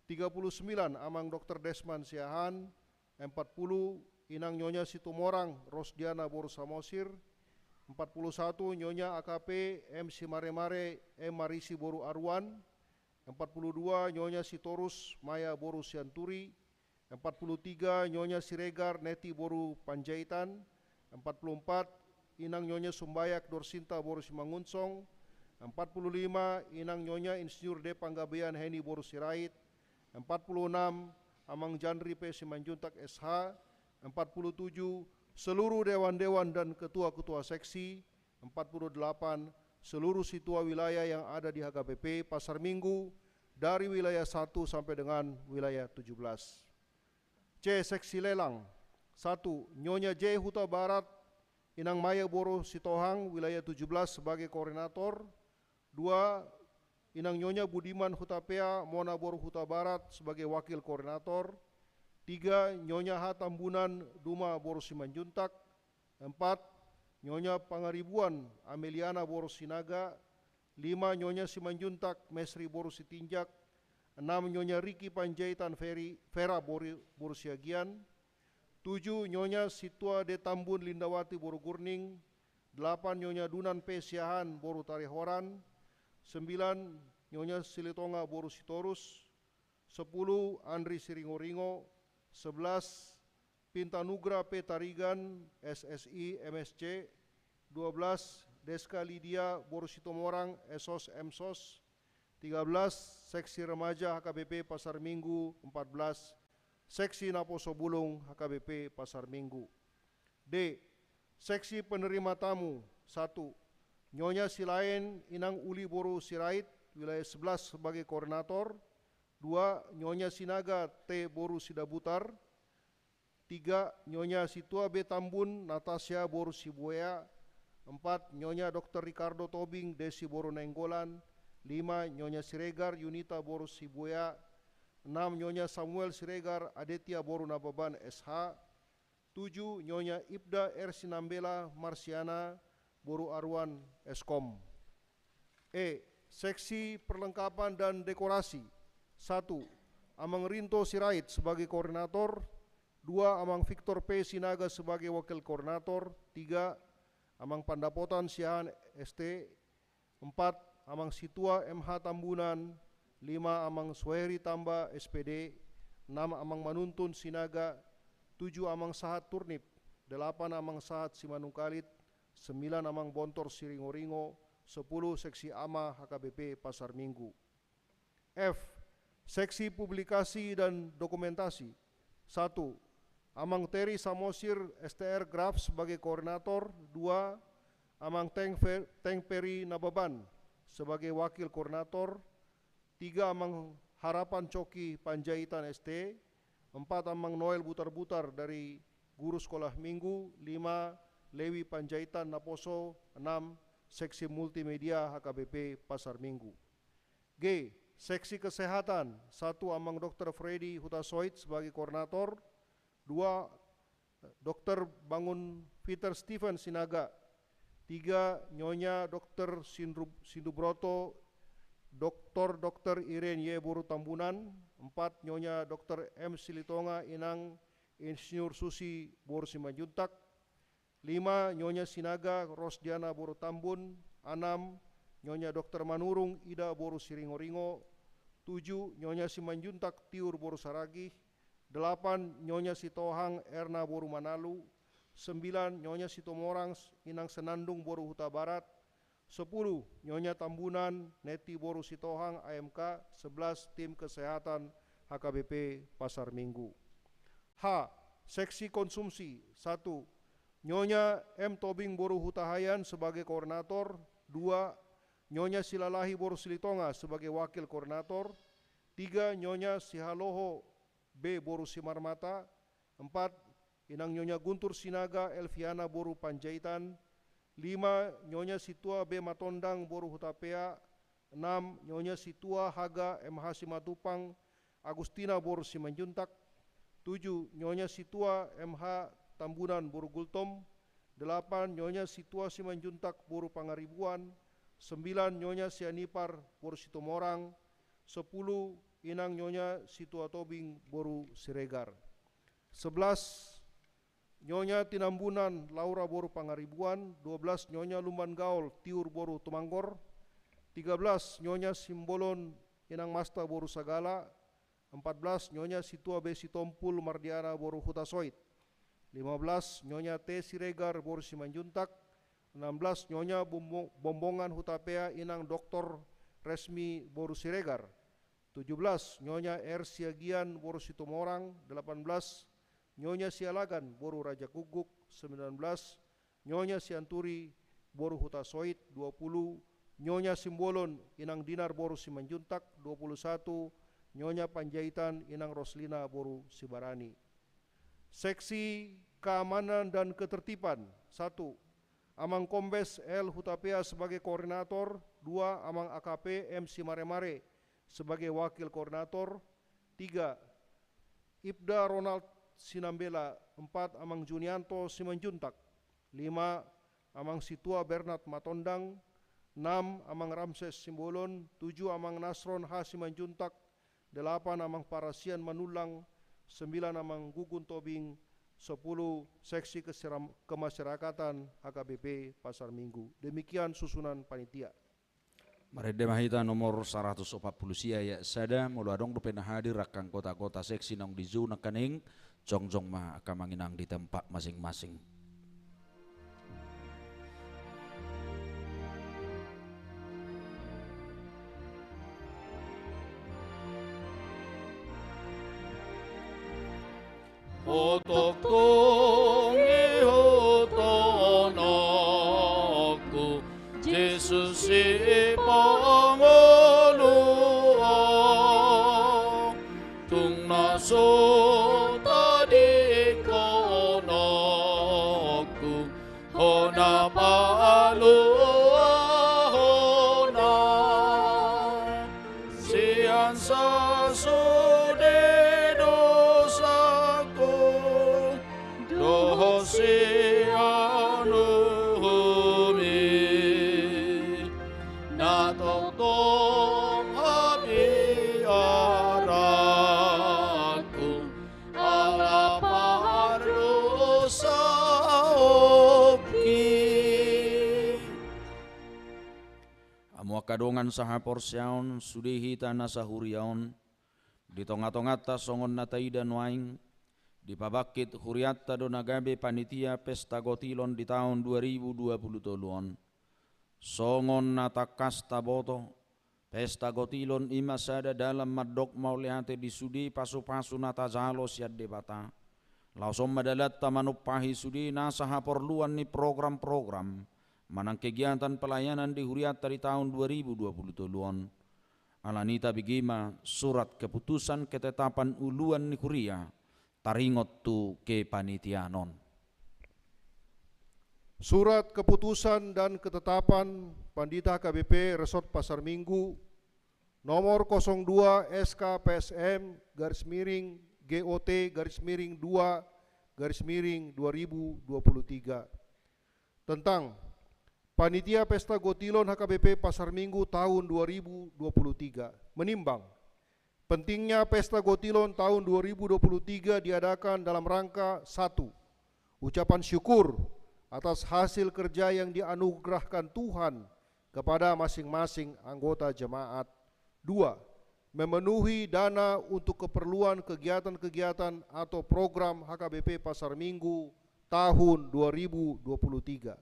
tiga puluh sembilan Amang Doktor Desman Siahaan, empat puluh Inang Nyonya Situmorang Rosdiana boru Samosir, empat puluh satu Nyonya A K P M Simaremare M Marisi boru Aruan, empat puluh dua Nyonya Sitorus Maya boru Sianturi, empat puluh tiga Nyonya Siregar Neti boru Panjaitan, empat puluh empat Inang Nyonya Sumbayak Dorsinta boru Simangunsong, empat puluh lima Inang Nyonya Insinyur D Panggabean Heni boru Sirait, empat puluh enam Amang Janri P Simanjuntak S H, empat puluh tujuh seluruh dewan-dewan dan ketua-ketua seksi, empat puluh delapan seluruh sintua wilayah yang ada di H K B P Pasar Minggu dari wilayah satu sampai dengan wilayah tujuh belas. C, seksi lelang. Satu, Nyonya J Hutabarat, Inang Maya boru Sitohang, wilayah tujuh belas sebagai koordinator. Dua, Inang Nyonya Budiman Hutapea, Mona boru Hutabarat sebagai wakil koordinator. Tiga, Nyonya H Tambunan Duma boru Simanjuntak. Empat, Nyonya Pangaribuan Ameliana boru Sinaga. Lima, Nyonya Simanjuntak Mesri boru Sitinjak. Enam, Nyonya Riki Panjaitan Feri, Fera boru, boru Siagian. Tujuh, Nyonya Sintua D Tambun Lindawati boru Gurning. Delapan, Nyonya Dunan P Siahaan boru Tarihoran. Sembilan, Nyonya Silitonga boru Sitorus. Sepuluh, Andri Siringoringo. Sebelas, Pinta Nugra P Tarigan, S S I, M S C. Dua belas, Deska Lidia boru Situmorang, S O S, M S O S. Tiga belas, seksi remaja H K B P Pasar Minggu. Empat belas, seksi naposo bulung H K B P Pasar Minggu. D. Seksi penerima tamu. Satu, Nyonya Silaen Inang Uli boru Sirait, wilayah sebelas, sebagai koordinator. Dua, Nyonya Sinaga T boru Sidabutar. Tiga, Nyonya Situa B Tambun Natasha boru Sibuea. Empat, Nyonya Doktor Ricardo Tobing Desi boru Nainggolan. Lima, Nyonya Siregar Yunita boru Sibuea. Enam, Nyonya Samuel Siregar Aditya boru Nababan, S H. Tujuh, Nyonya Ibda R Sinambela Marsiana boru Aruan, S Kom. E. Seksi perlengkapan dan dekorasi. Satu, Amang Rinto Sirait sebagai koordinator. Dua, Amang Victor P Sinaga sebagai wakil koordinator. Tiga, Amang Pandapotan Siahaan, S T. Empat, Amang Situa M H Tambunan. Lima, Amang Suheri Tamba, S P D. Enam, Amang Manuntun Sinaga. Tujuh, Amang Sahat Turnip. Delapan, Amang Sahat Simanungkalit. Sembilan, Amang Bontor Siringoringo. Sepuluh, Seksi Ama H K B P Pasar Minggu. F. Seksi publikasi dan dokumentasi. Satu, Amang Teri Samosir, S T R Graf, sebagai koordinator. Dua, Amang Teng Fe-, Teng Peri Nababan sebagai wakil koordinator. Tiga, Amang Harapan Coki Panjaitan, S T. Empat, Amang Noel Butar-Butar dari guru sekolah minggu. Lima, Lewi Panjaitan Naposo. Enam, Seksi Multimedia H K B P Pasar Minggu. G. Seksi kesehatan. Satu, Amang Doktor Freddy Hutasoit sebagai koordinator. Dua, Doktor Bangun Peter Stephen Sinaga. Tiga, Nyonya Doktor Sindru-, Sindubroto, Doktor Doktor Irene Y boru Tambunan. Empat, Nyonya Doktor M Silitonga Inang Insinyur Susi boru Simanjuntak. Lima, Nyonya Sinaga Rosdiana boru Tambun. Enam, Nyonya Doktor Manurung Ida boru Siringoringo. Tujuh, Nyonya Simanjuntak Tiur boru Saragih. Delapan, Nyonya Sitohang Erna boru Manalu. Sembilan, Nyonya Situmorang Inang Senandung boru Hutabarat. Sepuluh, Nyonya Tambunan Neti boru Sitohang, A M K. Sebelas, tim kesehatan H K B P Pasar Minggu. H. Seksi konsumsi. Satu, Nyonya M Tobing boru Hutahaean sebagai koordinator. Dua, Nyonya Silalahi boru Silitonga sebagai wakil koordinator. Tiga, Nyonya Sihaloho B boru Simarmata. Empat, Inang Nyonya Guntur Sinaga Elviana boru Panjaitan. Lima, Nyonya Situa B Matondang boru Hutapea. Enam, Nyonya Situa Haga M H Simatupang Agustina boru Simanjuntak. Tujuh, Nyonya Situa M H Tambunan boru Gultom. Delapan, Nyonya Situa Simanjuntak boru Pangaribuan. Sembilan, Nyonya Sianipar boru Situmorang. Sepuluh, Inang Nyonya Situa Tobing boru Siregar. Sebelas, Nyonya Tinambunan Laura boru Pangaribuan. Dua belas, Nyonya Lumban Gaol Tiur boru Tumanggor. Tiga belas, Nyonya Simbolon Inang Masta boru Sagala. Empat belas, Nyonya Situa B Sitompul Mardiana boru Hutasoit. Lima belas, Nyonya T Siregar boru Simanjuntak. Enam belas, Nyonya Bombo-, Bombongan Hutapea Inang Doktor Resmi boru Siregar. Tujuh belas, Nyonya R Siagian boru Situmorang. Delapan belas, Nyonya Sialagan boru Raja Guguk. Sembilan belas, Nyonya Sianturi boru Hutasoit. Dua puluh, Nyonya Simbolon Inang Dinar boru Simanjuntak. Dua puluh satu, Nyonya Panjaitan Inang Roslina boru Sibarani. Seksi keamanan dan ketertiban. Satu, Amang Kombes L Hutapea sebagai koordinator. Dua, Amang A K P M Simaremare sebagai wakil koordinator. Tiga, Ibda Ronald Sinambela. Empat, Amang Junianto Simanjuntak. Lima, Amang Situa Bernard Matondang. Enam, Amang Ramses Simbolon. Tujuh, Amang Nasron H Simanjuntak. Delapan, Amang Parasian Manullang. Sembilan, Amang Gugun Tobing. Sepuluh, Seksi Keseram-, Kemasyarakatan H K B P Pasar Minggu. Demikian susunan panitia. Marende ma hita nomor saratus opat pulu sia ayat sada, molo adong dope na hadir angka anggota-anggota seksi naung dijou nangkaning, jongjong ma angka amang inang di tempat masing-masing. Ho tongtong i ho Yesus si pangolu on, tung na so tadingkononku, hona paluahon au sian sasude dosangku dohot sian uhum i, na tongtong habiaranku ala pardosaonki. Hamu angka dongan sahaporseaon, sude hita na sahuria on, di tongatonganta songon na taida nuaeng, dipabangkit hurianta do na gabe panitia pesta gotilon di taon dua ribu dua puluh tolu on. Songon na tangkas taboto, pesta gotilon i ma sada dalan mandok mauliate di sude pasupasu na tajalo sian Debata. Laos on ma dalanta manumpahi sude nasa haporluan ni program-program manang kegiatan pelayanan di hurianta di taon dua ribu dua puluh tolu on. Alani i tabege ma surat keputusan ketetapan uluan ni huria taringot tu kepanitiaan on. Surat keputusan dan ketetapan Pandita H K B P Resort Pasar Minggu, nomor kosong dua S K P S M garis miring G O T garis miring dua garis miring dua ribu dua puluh tiga. Tentang Panitia Pesta Gotilon H K B P Pasar Minggu tahun dua ribu dua puluh tiga. Menimbang, pentingnya Pesta Gotilon tahun dua ribu dua puluh tiga diadakan dalam rangka, satu, ucapan syukur atas hasil kerja yang dianugerahkan Tuhan kepada masing-masing anggota jemaat. Dua, memenuhi dana untuk keperluan kegiatan-kegiatan atau program H K B P Pasar Minggu tahun dua ribu dua puluh tiga.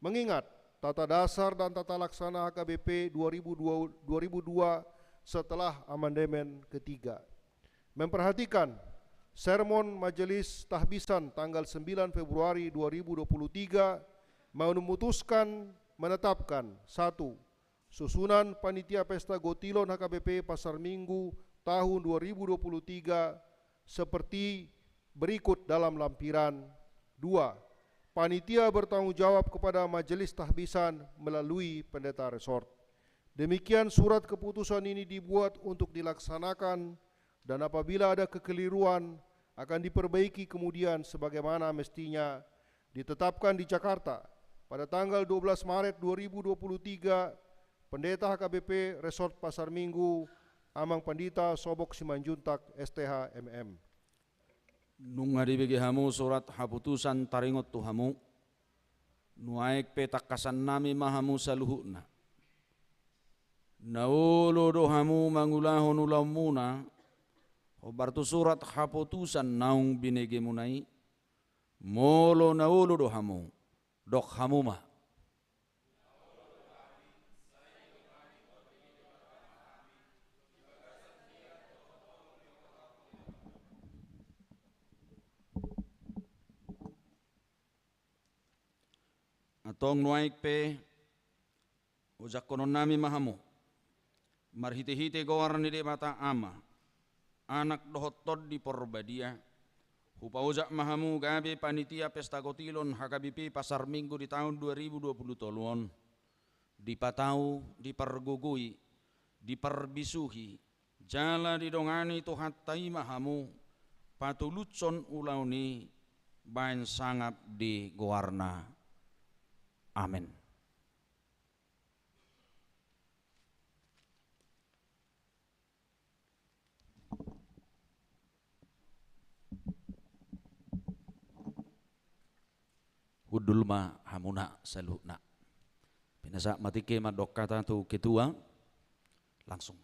Mengingat tata dasar dan tata laksana H K B P dua ribu dua, dua ribu dua setelah amandemen ketiga. Memperhatikan sermon Majelis Tahbisan tanggal sembilan Februari dua ribu dua puluh tiga memutuskan, menetapkan, satu, susunan Panitia Pesta Gotilon H K B P Pasar Minggu tahun dua ribu dua puluh tiga seperti berikut dalam lampiran. Dua, panitia bertanggung jawab kepada Majelis Tahbisan melalui Pendeta Resort. Demikian surat keputusan ini dibuat untuk dilaksanakan, dan apabila ada kekeliruan, akan diperbaiki kemudian sebagaimana mestinya. Ditetapkan di Jakarta pada tanggal dua belas Maret dua ribu dua puluh tiga, Pendeta H K B P Resort Pasar Minggu, Amang Pandita Sobok Simanjuntak, S T H, M M. Nunga dibege hamu surat haputusan taringot tu hamu, nuaeng pe tangkasannami ma hamu saluhutna. Na olo do hamu mangulahon ulaonmuna hombar tu surat haputusan naung binegemuna i? Molo na olo do hamu, dok hamu ma. Antong nuaeng pe, ojakkononnami ma hamu, marhitehite goar ni Debata Ama, Anak dohot Tondi Porbadia, hupaojak ma hamu gabe panitia Pesta Gotilon H K B P Pasar Minggu di taon dua ribu dua puluh tolu on, dipatau, dipargogoi, diparbisuhi, jala didongani Tuhanta i ma hamu patulushon ulaon i baen sangap di goarna. Amen. Hundul ma hamuna saluhutna. Pinasahat ma tingki mandok hata tu ketua. Langsung.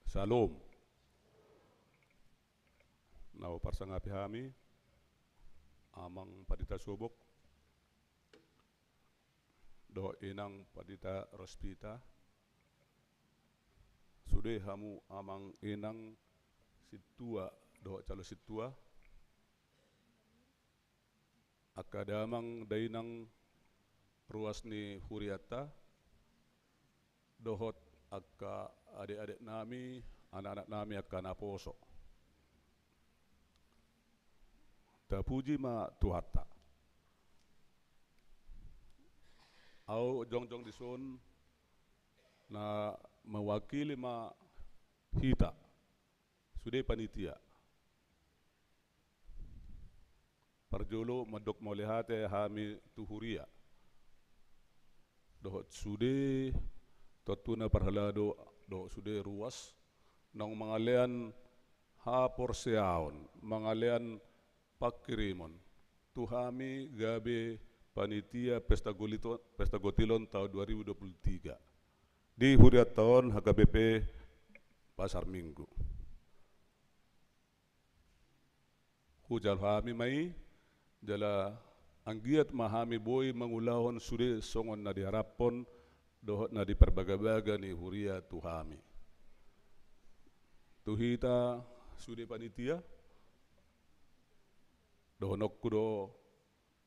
Syalom. Na Parsangapi hami, Amang Pandita Sobok, dohot Inang Pandita Rospita, sude hamu Amang Inang Sintua dohot Calo Sintua, angka damang dainang ruas ni hurianta, dohot angka adek-adek nami, anak-anak nami angka naposo. Tapuji ma Tuhanta. Au jongjong dison na mewakili ma hita, sude panitia. Parjolo mandok mauliate hami tu huria dohot sude tontuna parhalado dohot sude ruas naung mangalean haporseaon, mangalean pangkirimon tu hami gabe panitia Pesta Golito-, Pesta Gotilon taon dua ribu dua puluh tiga di hurianta on H K B P Pasar Minggu. Hujalo hami ma i, jala anggiat ma hami boi mangulahon sude songon na diharaphon dohot na diparbagabaga ni huria tu hami. Tu hita sude panitia, dohononku do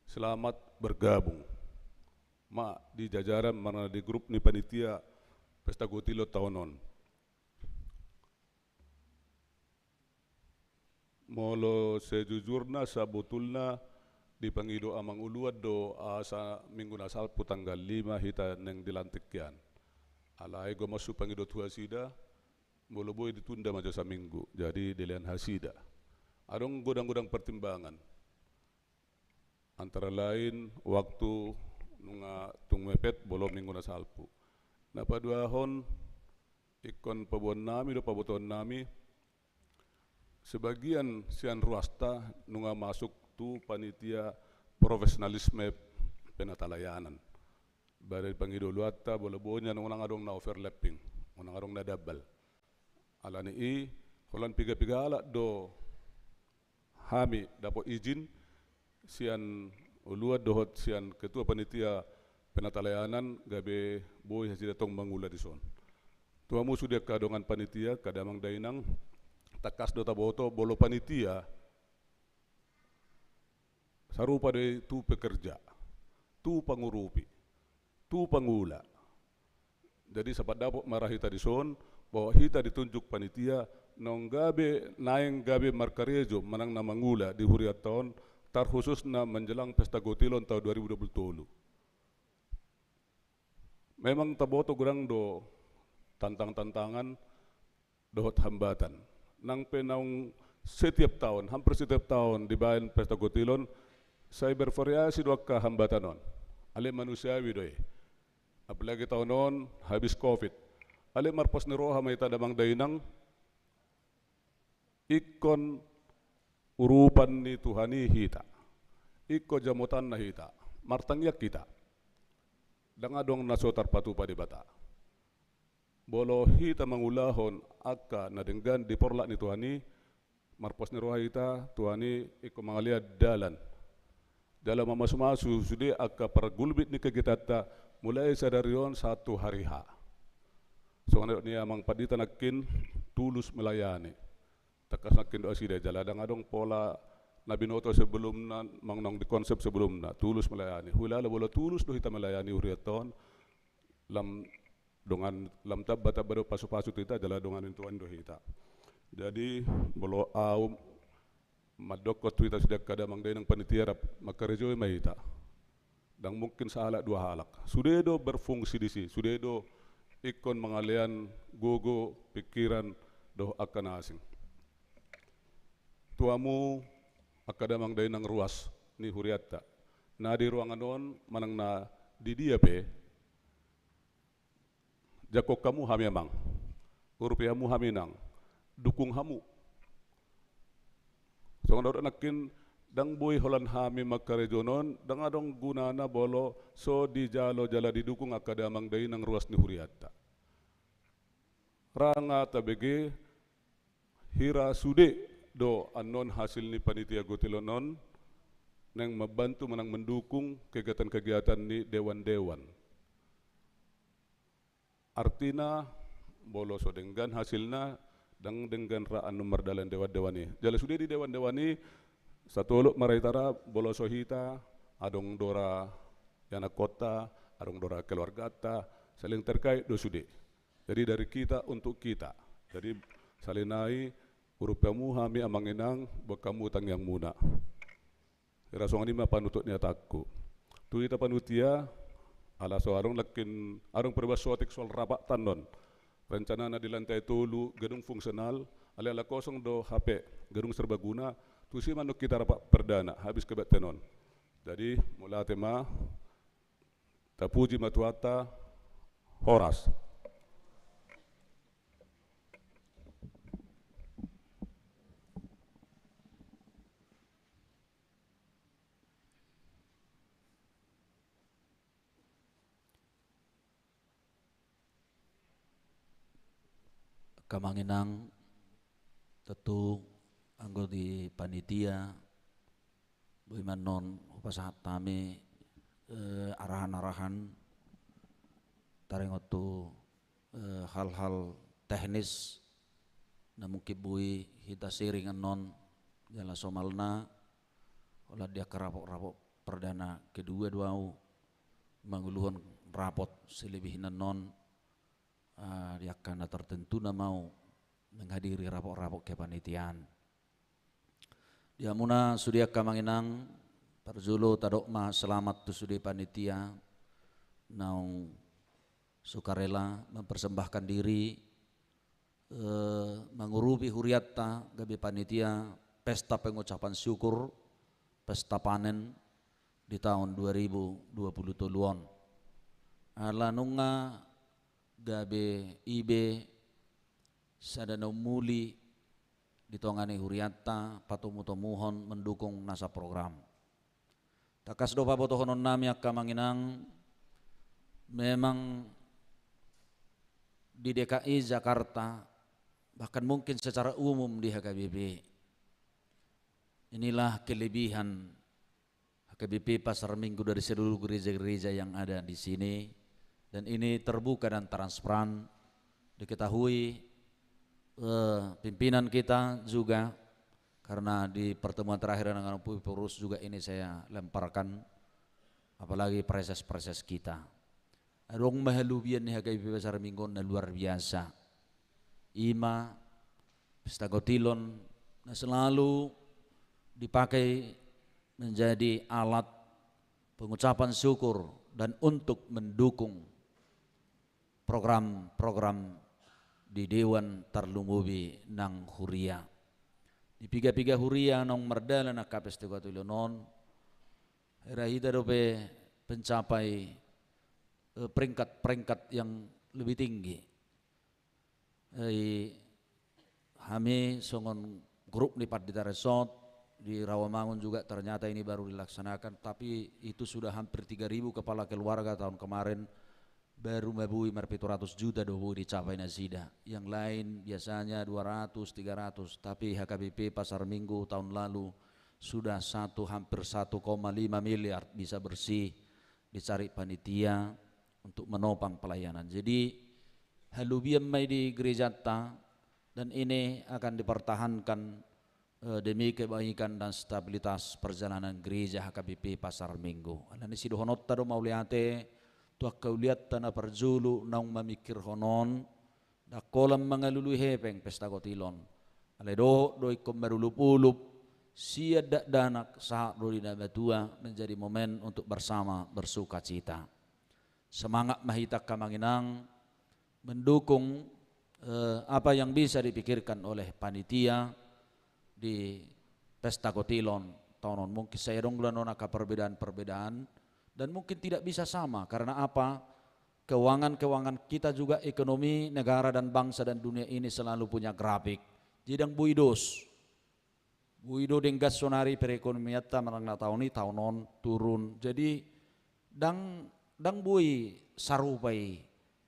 selamat bergabung ma di jajaran manang di grup ni panitia Pesta Gotilon taon on. Molo sejujurna, sabotulna, dipangido amang uluan do asa minggu na salpu tanggal lima hita naeng dilantik hian. Alai gomos hupangido tu hasida, molo boi ditunda ma jo saminggu, jadi dilean hasida. Adong godang-godang pertimbangan. Antara lain waktu nunga tung mepet molo minggu na salpu. Na paduahon, ingkon paboaon nami do, pabotohon nami, sebagian sian ruasta nunga masuk tu panitia profesionalisme penatalayanan. Baen dipangido uluanta molo boi nian unang adong na overlapping, unang adong na double. Alani i, holan piga-piga halak do hami dapot izin sian uluan dohot sian ketua panitia penatalayanan gabe boi hasida tong mangula dison. Tu hamu sude angka dongan panitia, angka damang dainang, tangkas do taboto molo panitia sarupa do i tu pekerja, tu pangurupi, tu pangula. Jadi sapandapot ma ra hita dison, bahwa hita ditunjuk panitia naung gabe, naeng gabe markarejo manang na mangula di hurianta on, tarkhususna menjelang Pesta Gotilon taon dua ribu dua puluh tolu. Memang taboto godang do tantang-tantangan dohot hambatan. Nang pe naung setiap taon, hampir setiap taon dibaen Pesta Gotilon, sai bervariasi do angka hambatan on. Alai manusiawi do i. Apalagi taon on habis covid. Alai marpos ni roha ma hita damang dainang, ingkon urupan ni Tuhan i hita. Ingkon jamotanna hita. Martangiang hita. Ndang adong na so tarpatupa Debata. Molo hita mangulahon angka na denggan di porlak ni Tuhan i, marpos ni roha hita, Tuhan i ingkon mangalean dalan. Jala mamasumasu sude angka pargulmit ni kegiatanta, mulai sadari on sahat tu hari H. Songon na nidok ni amang pandita nangkin, tulus melayani. Tangkas nangkin do nasida, jala ndang adong pola na binoto sebelumna, manang naung dikonsep sebelumna, tulus melayani. Hulala molo tulus do hita melayani hurianta on, lam dongan, lam tamba-tamba do pasu-pasu tu hita, jala dongan ni Tuhan do hita. Jadi, molo au mandokkon tu hita sude angka damang dainang panitia rap, mangkarejoi ma hita. Ndang mungkin sahalak dua halak. Sude do berfungsi disi, sude do ingkon mangalean gogo, pikiran, dohot angka na asing. Tu hamu angka damang dainang ruas ni hurianta, na di ruangan on manang na di dia pe, jangkon hamu hami amang, urupi hamu hami inang, dukung hamu. Songon na nidok nangkin, ndang boi holan hami mangkarejo on, ndang adong gunana molo so dijalo jala didukung angka damang dainang ruas ni hurianta. Ra nga tabege hira sude do annon hasil ni panitia gotilon on, naeng mambantu manang mendukung kegiatan-kegiatan ni dewan-dewan. Artina, molo so denggan hasilna, ndang denggan ra annon mardalan dewan-dewan i. Jala sude di dewan-dewan i, satolop ma ra hita ra, molo so hita, adong do ra ianakhonta, adong do ra keluargata, saling terkait do sude. Jadi dari kita untuk kita. Jadi sahali nai, urupi hamu hami amang inang, boan hamu tangiangmuna. Hira songon i ma panutup ni hatangku. Tu hita panitia, ala so adong nangkin, adong pe baen sotik soal rapat annon. Rencanana di lantai tolu, gedung fungsional, alai ala kosong do hape, gedung serbaguna, tusi ma annon hita rapat perdana, habis kebaktian on. Jadi, mauliate ma, tapuji ma Tuhanta, horas. Angka amang inang, tontu anggo di panitia, boi ma annon hupasahat hami, eh, arahan-arahan taringot tu, eh, hal-hal teknis na mungkin boi hita sharing annon, jala somalna, holan di angka rapot-rapot perdana kedua do ahu manguluhon rapot, selebihna annon, ah, di angka na tertentu nama ahu menghadiri rapot-rapot kepanitiaan. Di hamuna sude angka amang inang, parjolo tadok ma selamat tu sude panitia naung sukarela mempersembahkan diri, eh, mangurupi hurianta gabe panitia pesta pengucapan syukur, pesta panen di tahun dua ribu dua puluh tolu on. Ala nunga gabe i be sada na umuli di tonga ni hurianta, patomu-tomuhon mendukung nasa program. Tangkas do pabotohonon nami angka amang inang, memang di D K I Jakarta, bahkan mungkin secara umum di H K B P, inilah kelebihan H K B P Pasar Minggu dari seluruh gereja-gereja yang ada di sini. Dan ini terbuka dan transparan. Diketahui, eh, pimpinan kita juga, karena di pertemuan terakhir dengan Pak Pengurus juga ini saya lemparkan, apalagi praeses-praeses kita. Adong ma halobian ni H K B P Pasar Minggu na luar biasa. I ma pesta gotilon na selalu dipakai menjadi alat pengucapan syukur dan untuk mendukung program-program di dewan, tarlumobi nang huria. Di piga-piga huria naung mardalan angka pesta gotilon on, hira hita dope mencapai, eh, peringkat-peringkat yang lebih tinggi. Eh, hami songon grup ni Pandita Resort di Rawamangun juga ternyata ini baru dilaksanakan, tapi itu sudah hampir tiga ribu kepala keluarga tahun kemarin, baru ma boi marpitu ratus juta do boi dicapai nasida. Yang lain biasanya dua ratus, tiga ratus, tapi H K B P Pasar Minggu tahun lalu sudah satu, hampir satu koma lima miliar bisa bersih dicari panitia untuk menopang pelayanan. Jadi, halobian ma i di gerejanta, dan ini akan dipertahankan, eh, demi kebaikan dan stabilitas perjalanan gereja H K B P Pasar Minggu. Alani i sidohononta do mauliate tu angka uliatta na parjolo naung mamingkirhon on, ndang holan mangalului hepeng pesta gotilon. Alai dohot do ingkon marolop-olop, sian dakdanak sahat ro di na matua, menjadi momen untuk bersama bersukacita. Semangat ma hita angka amang inang mendukung, eh, apa yang bisa dipikirkan oleh panitia di pesta gotilon taon on. Mungkin sai adong do annon angka perbedaan-perbedaan, dan mungkin tidak bisa sama. Karena apa? Keuangan-keuangan kita juga, ekonomi negara dan bangsa dan dunia ini selalu punya grafik. Jadi ndang boi dos. Boi do denggan sonari perekonomianta manang na taon i, taon on turun. Jadi ndang, ndang boi sarupa i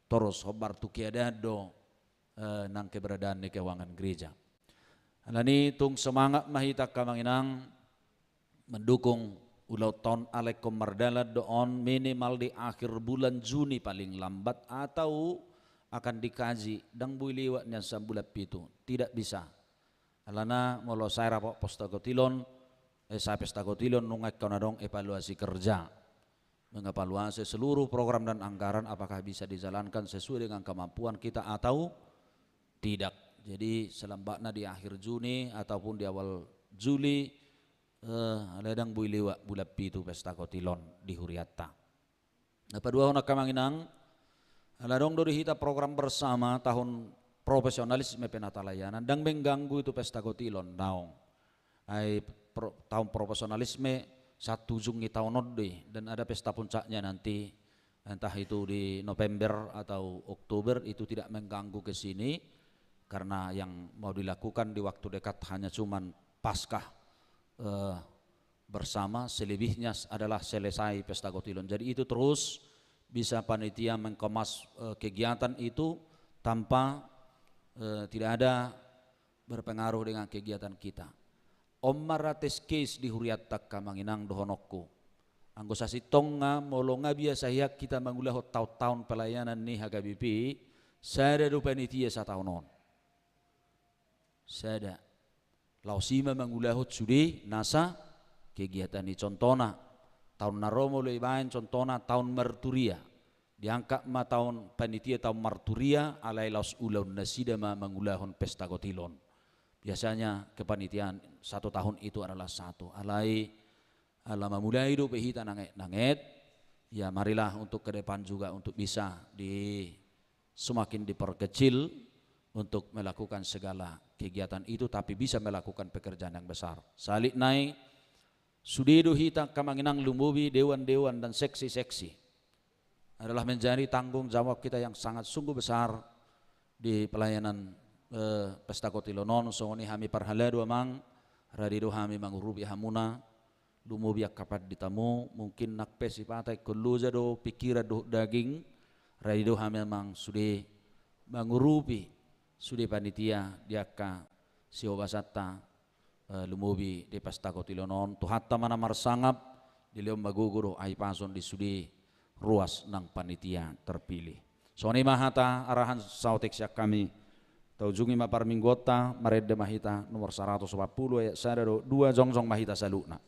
torus, hombar tu keadaan do, eh, nang keberadaan ni keuangan gereja. Alani tung semangat ma hita angka amang inang mendukung ulaonta on, ala ingkon mardalan do on minimal di akhir bulan Juni paling lambat, atau akan dikaji, ndang boi liwat nian sambulan pitu, tidak bisa. Alana molo sae rapot pesta gotilon, eh, sae pesta gotilon nunga ingkon adong evaluasi kerja, mengevaluasi seluruh program dan anggaran apakah bisa dijalankan sesuai dengan kemampuan kita atau tidak. Jadi selambatna di akhir Juni ataupun di awal Juli, eh, alai ndang boi liwat bulan pitu pesta gotilon di hurianta. Na paduahon angka amang inang, ala adong do di hita program bersama tahun profesionalisme penatalayanan, ndang mengganggu itu pesta gotilon, naung. Ai pro-, tahun profesionalisme sahat tu ujung ni taon on do i, dan ada pesta puncaknya nanti, entah itu di November atau Oktober, itu tidak mengganggu ke sini, karena yang mau dilakukan di waktu dekat hanya cuman Paskah, eh, bersama, selebihnya s-, adalah selesai pesta gotilon. Jadi itu terus bisa panitia mengemas, eh, kegiatan itu tanpa, eh, tidak ada berpengaruh dengan kegiatan kita. On ma ra test case di hurianta angka amang inang dohononku. Anggo sasintongna molo nga biasa hian hita mangulahon taon-taon pelayanan ni H K B P, sada do panitia sataon on. Sada. Laos i ma mangulahon sude nasa kegiatan i, contohna. Taon na ro molo ibaen contohna taon marturia. Diangkat ma taon panitia taon marturia, alai laos ulaon nasida ma mangulahon pesta gotilon. Biasanya kepanitiaan satu tahun itu adalah satu. Alai ala mamulai dope hita nanget-nanget, ya marilah untuk ke depan juga untuk bisa di, semakin diperkecil untuk melakukan segala kegiatan itu, tapi bisa melakukan pekerjaan yang besar. Sahali nai, sude do hita angka amang inang lumobi dewan-dewan dan seksi-seksi adalah menjadi tanggung jawab kita yang sangat sungguh besar di pelayanan, eh, pesta gotilon on. Songon i hami parhalado amang, rade do hami mangurupi hamuna, lumobi angka panditamu, mungkin nang pe sipata ingkon loja do pikiran dohot daging, rade do hami amang sude mangurupi sude panitia di angka sihobasanta, eh, lumobi di pesta gotilon on. Tuhanta ma na marsangap, dilehon ma gogo dohot hahipason di sude ruas nang panitia terpilih. Songon i ma hata arahan saotik sian hami. Taujungi ma parmingguonta, marende ma hita nomor saratus opat pulu ayat sada dohot dua, jongjong ma hita saluhutna.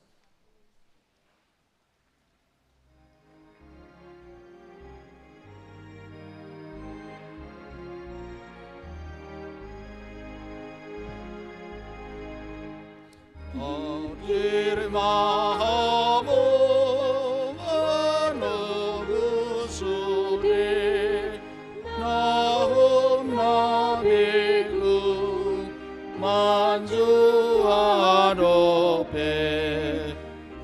Hadir ma hamu manogu sude na hum na begu manjua dope.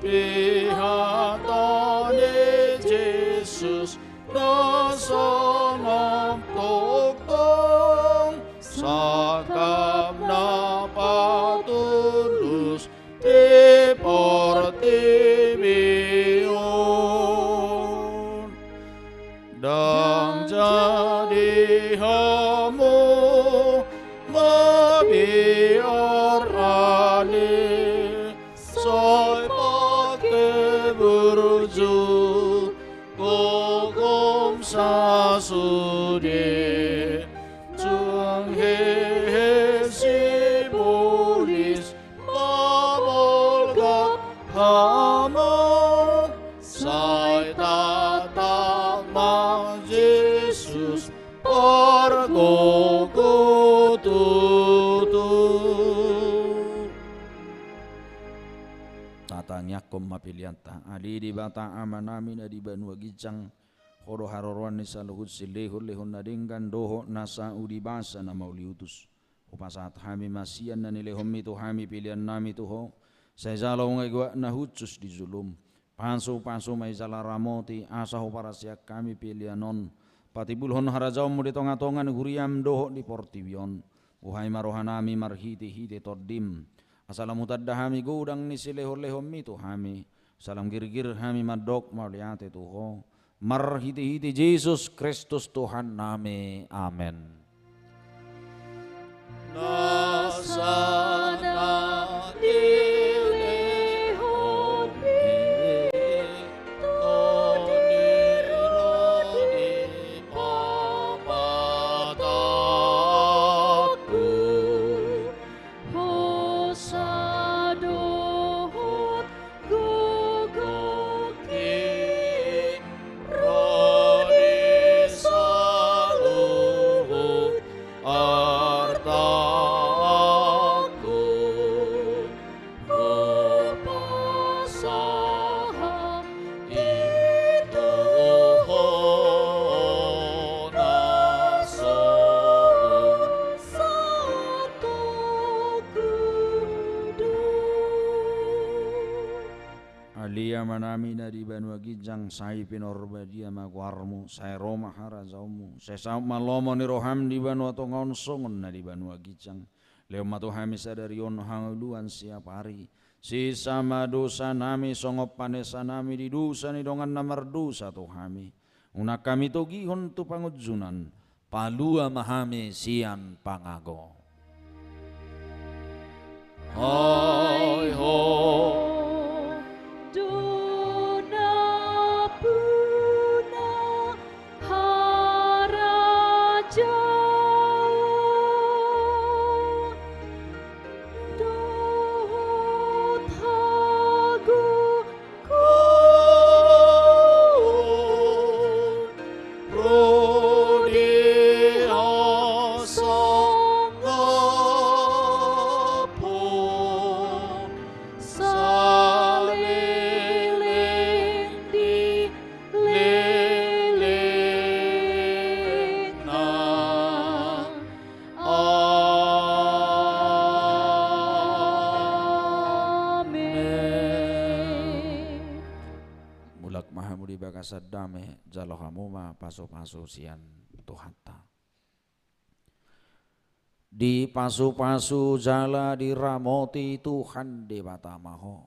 Di hata ni Jesus na sangap tongtong, sangkap na patulus di portibi on. Ndang jadi hamu mabiar ale, sai pake burju gogom sasude. Suang hehe sibolis mamolgap hamu, sai tatap ma Jesus pargogo tutu. Tatangiangkon ma peleanta. Ale Debata Amanami na di banua ginjang, Ho do haroroan ni saluhut silehonlehon na denggan dohot na saur di basa na mauliutus. Hupasahat hami ma sian na nilehonmi tu hami peleannami tu Ho, sai jala unang i goat na hushus di jolom. Pasupasu ma i jala ramoti, asa huparasian hami pelean on patimbulhon harajaonmu di tongatonga ni huriam dohot di portibi on. Buhai ma rohanami marhitehite Tondim, asa lam hutanda hami godang ni silehonlehonmi tu hami, asa lam girgir hami mandok mauliate tu Ho, marhitehite Jesus Kristus Tuhannami. Amen. Nasa Lia ma nami na di banua ginjang, sai pinarbadia ma goarmu, sai ro ma harajaonmu, sai saut ma lomo ni roham di banua tonga on songon na di banua ginjang. Lehon ma tu hami sadari on hangoluan siapari. Sesa ma dosa nami songon panesa nami di dosa ni dongan na mardosa tu hami. Unang hami togihon tu pangunjunan, palua ma hami sian pangago. Hai ho. Dona puna harajaon dohot hagogoon ro di hasangapon saleleng di lelengna. Amen. Mulak ma hamu di bagasan dame, jalo hamu ma pasupasu sian Tuhanta. Dipasupasu jala diramoti Tuhan Debata ma ho.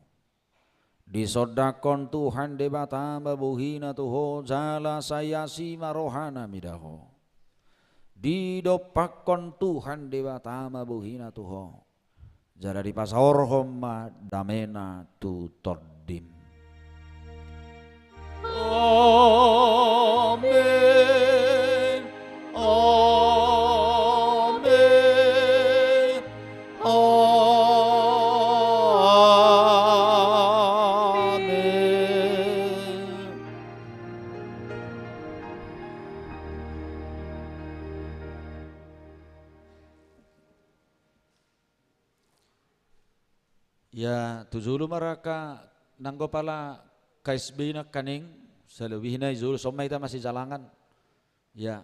Disondangkon Tuhan Debata ma bohina tu ho, jala sai asi ma rohana mida ho. Didompakkon Tuhan Debata ma bohina tu ho, jala dipasaorhon ma damena tu tondim. Amen. Amen. Amen. Ia, tu jolo ma ra angka nanggo pala K S B nangkaning, selebihna i jolo, songon hita masijalangan. Ia,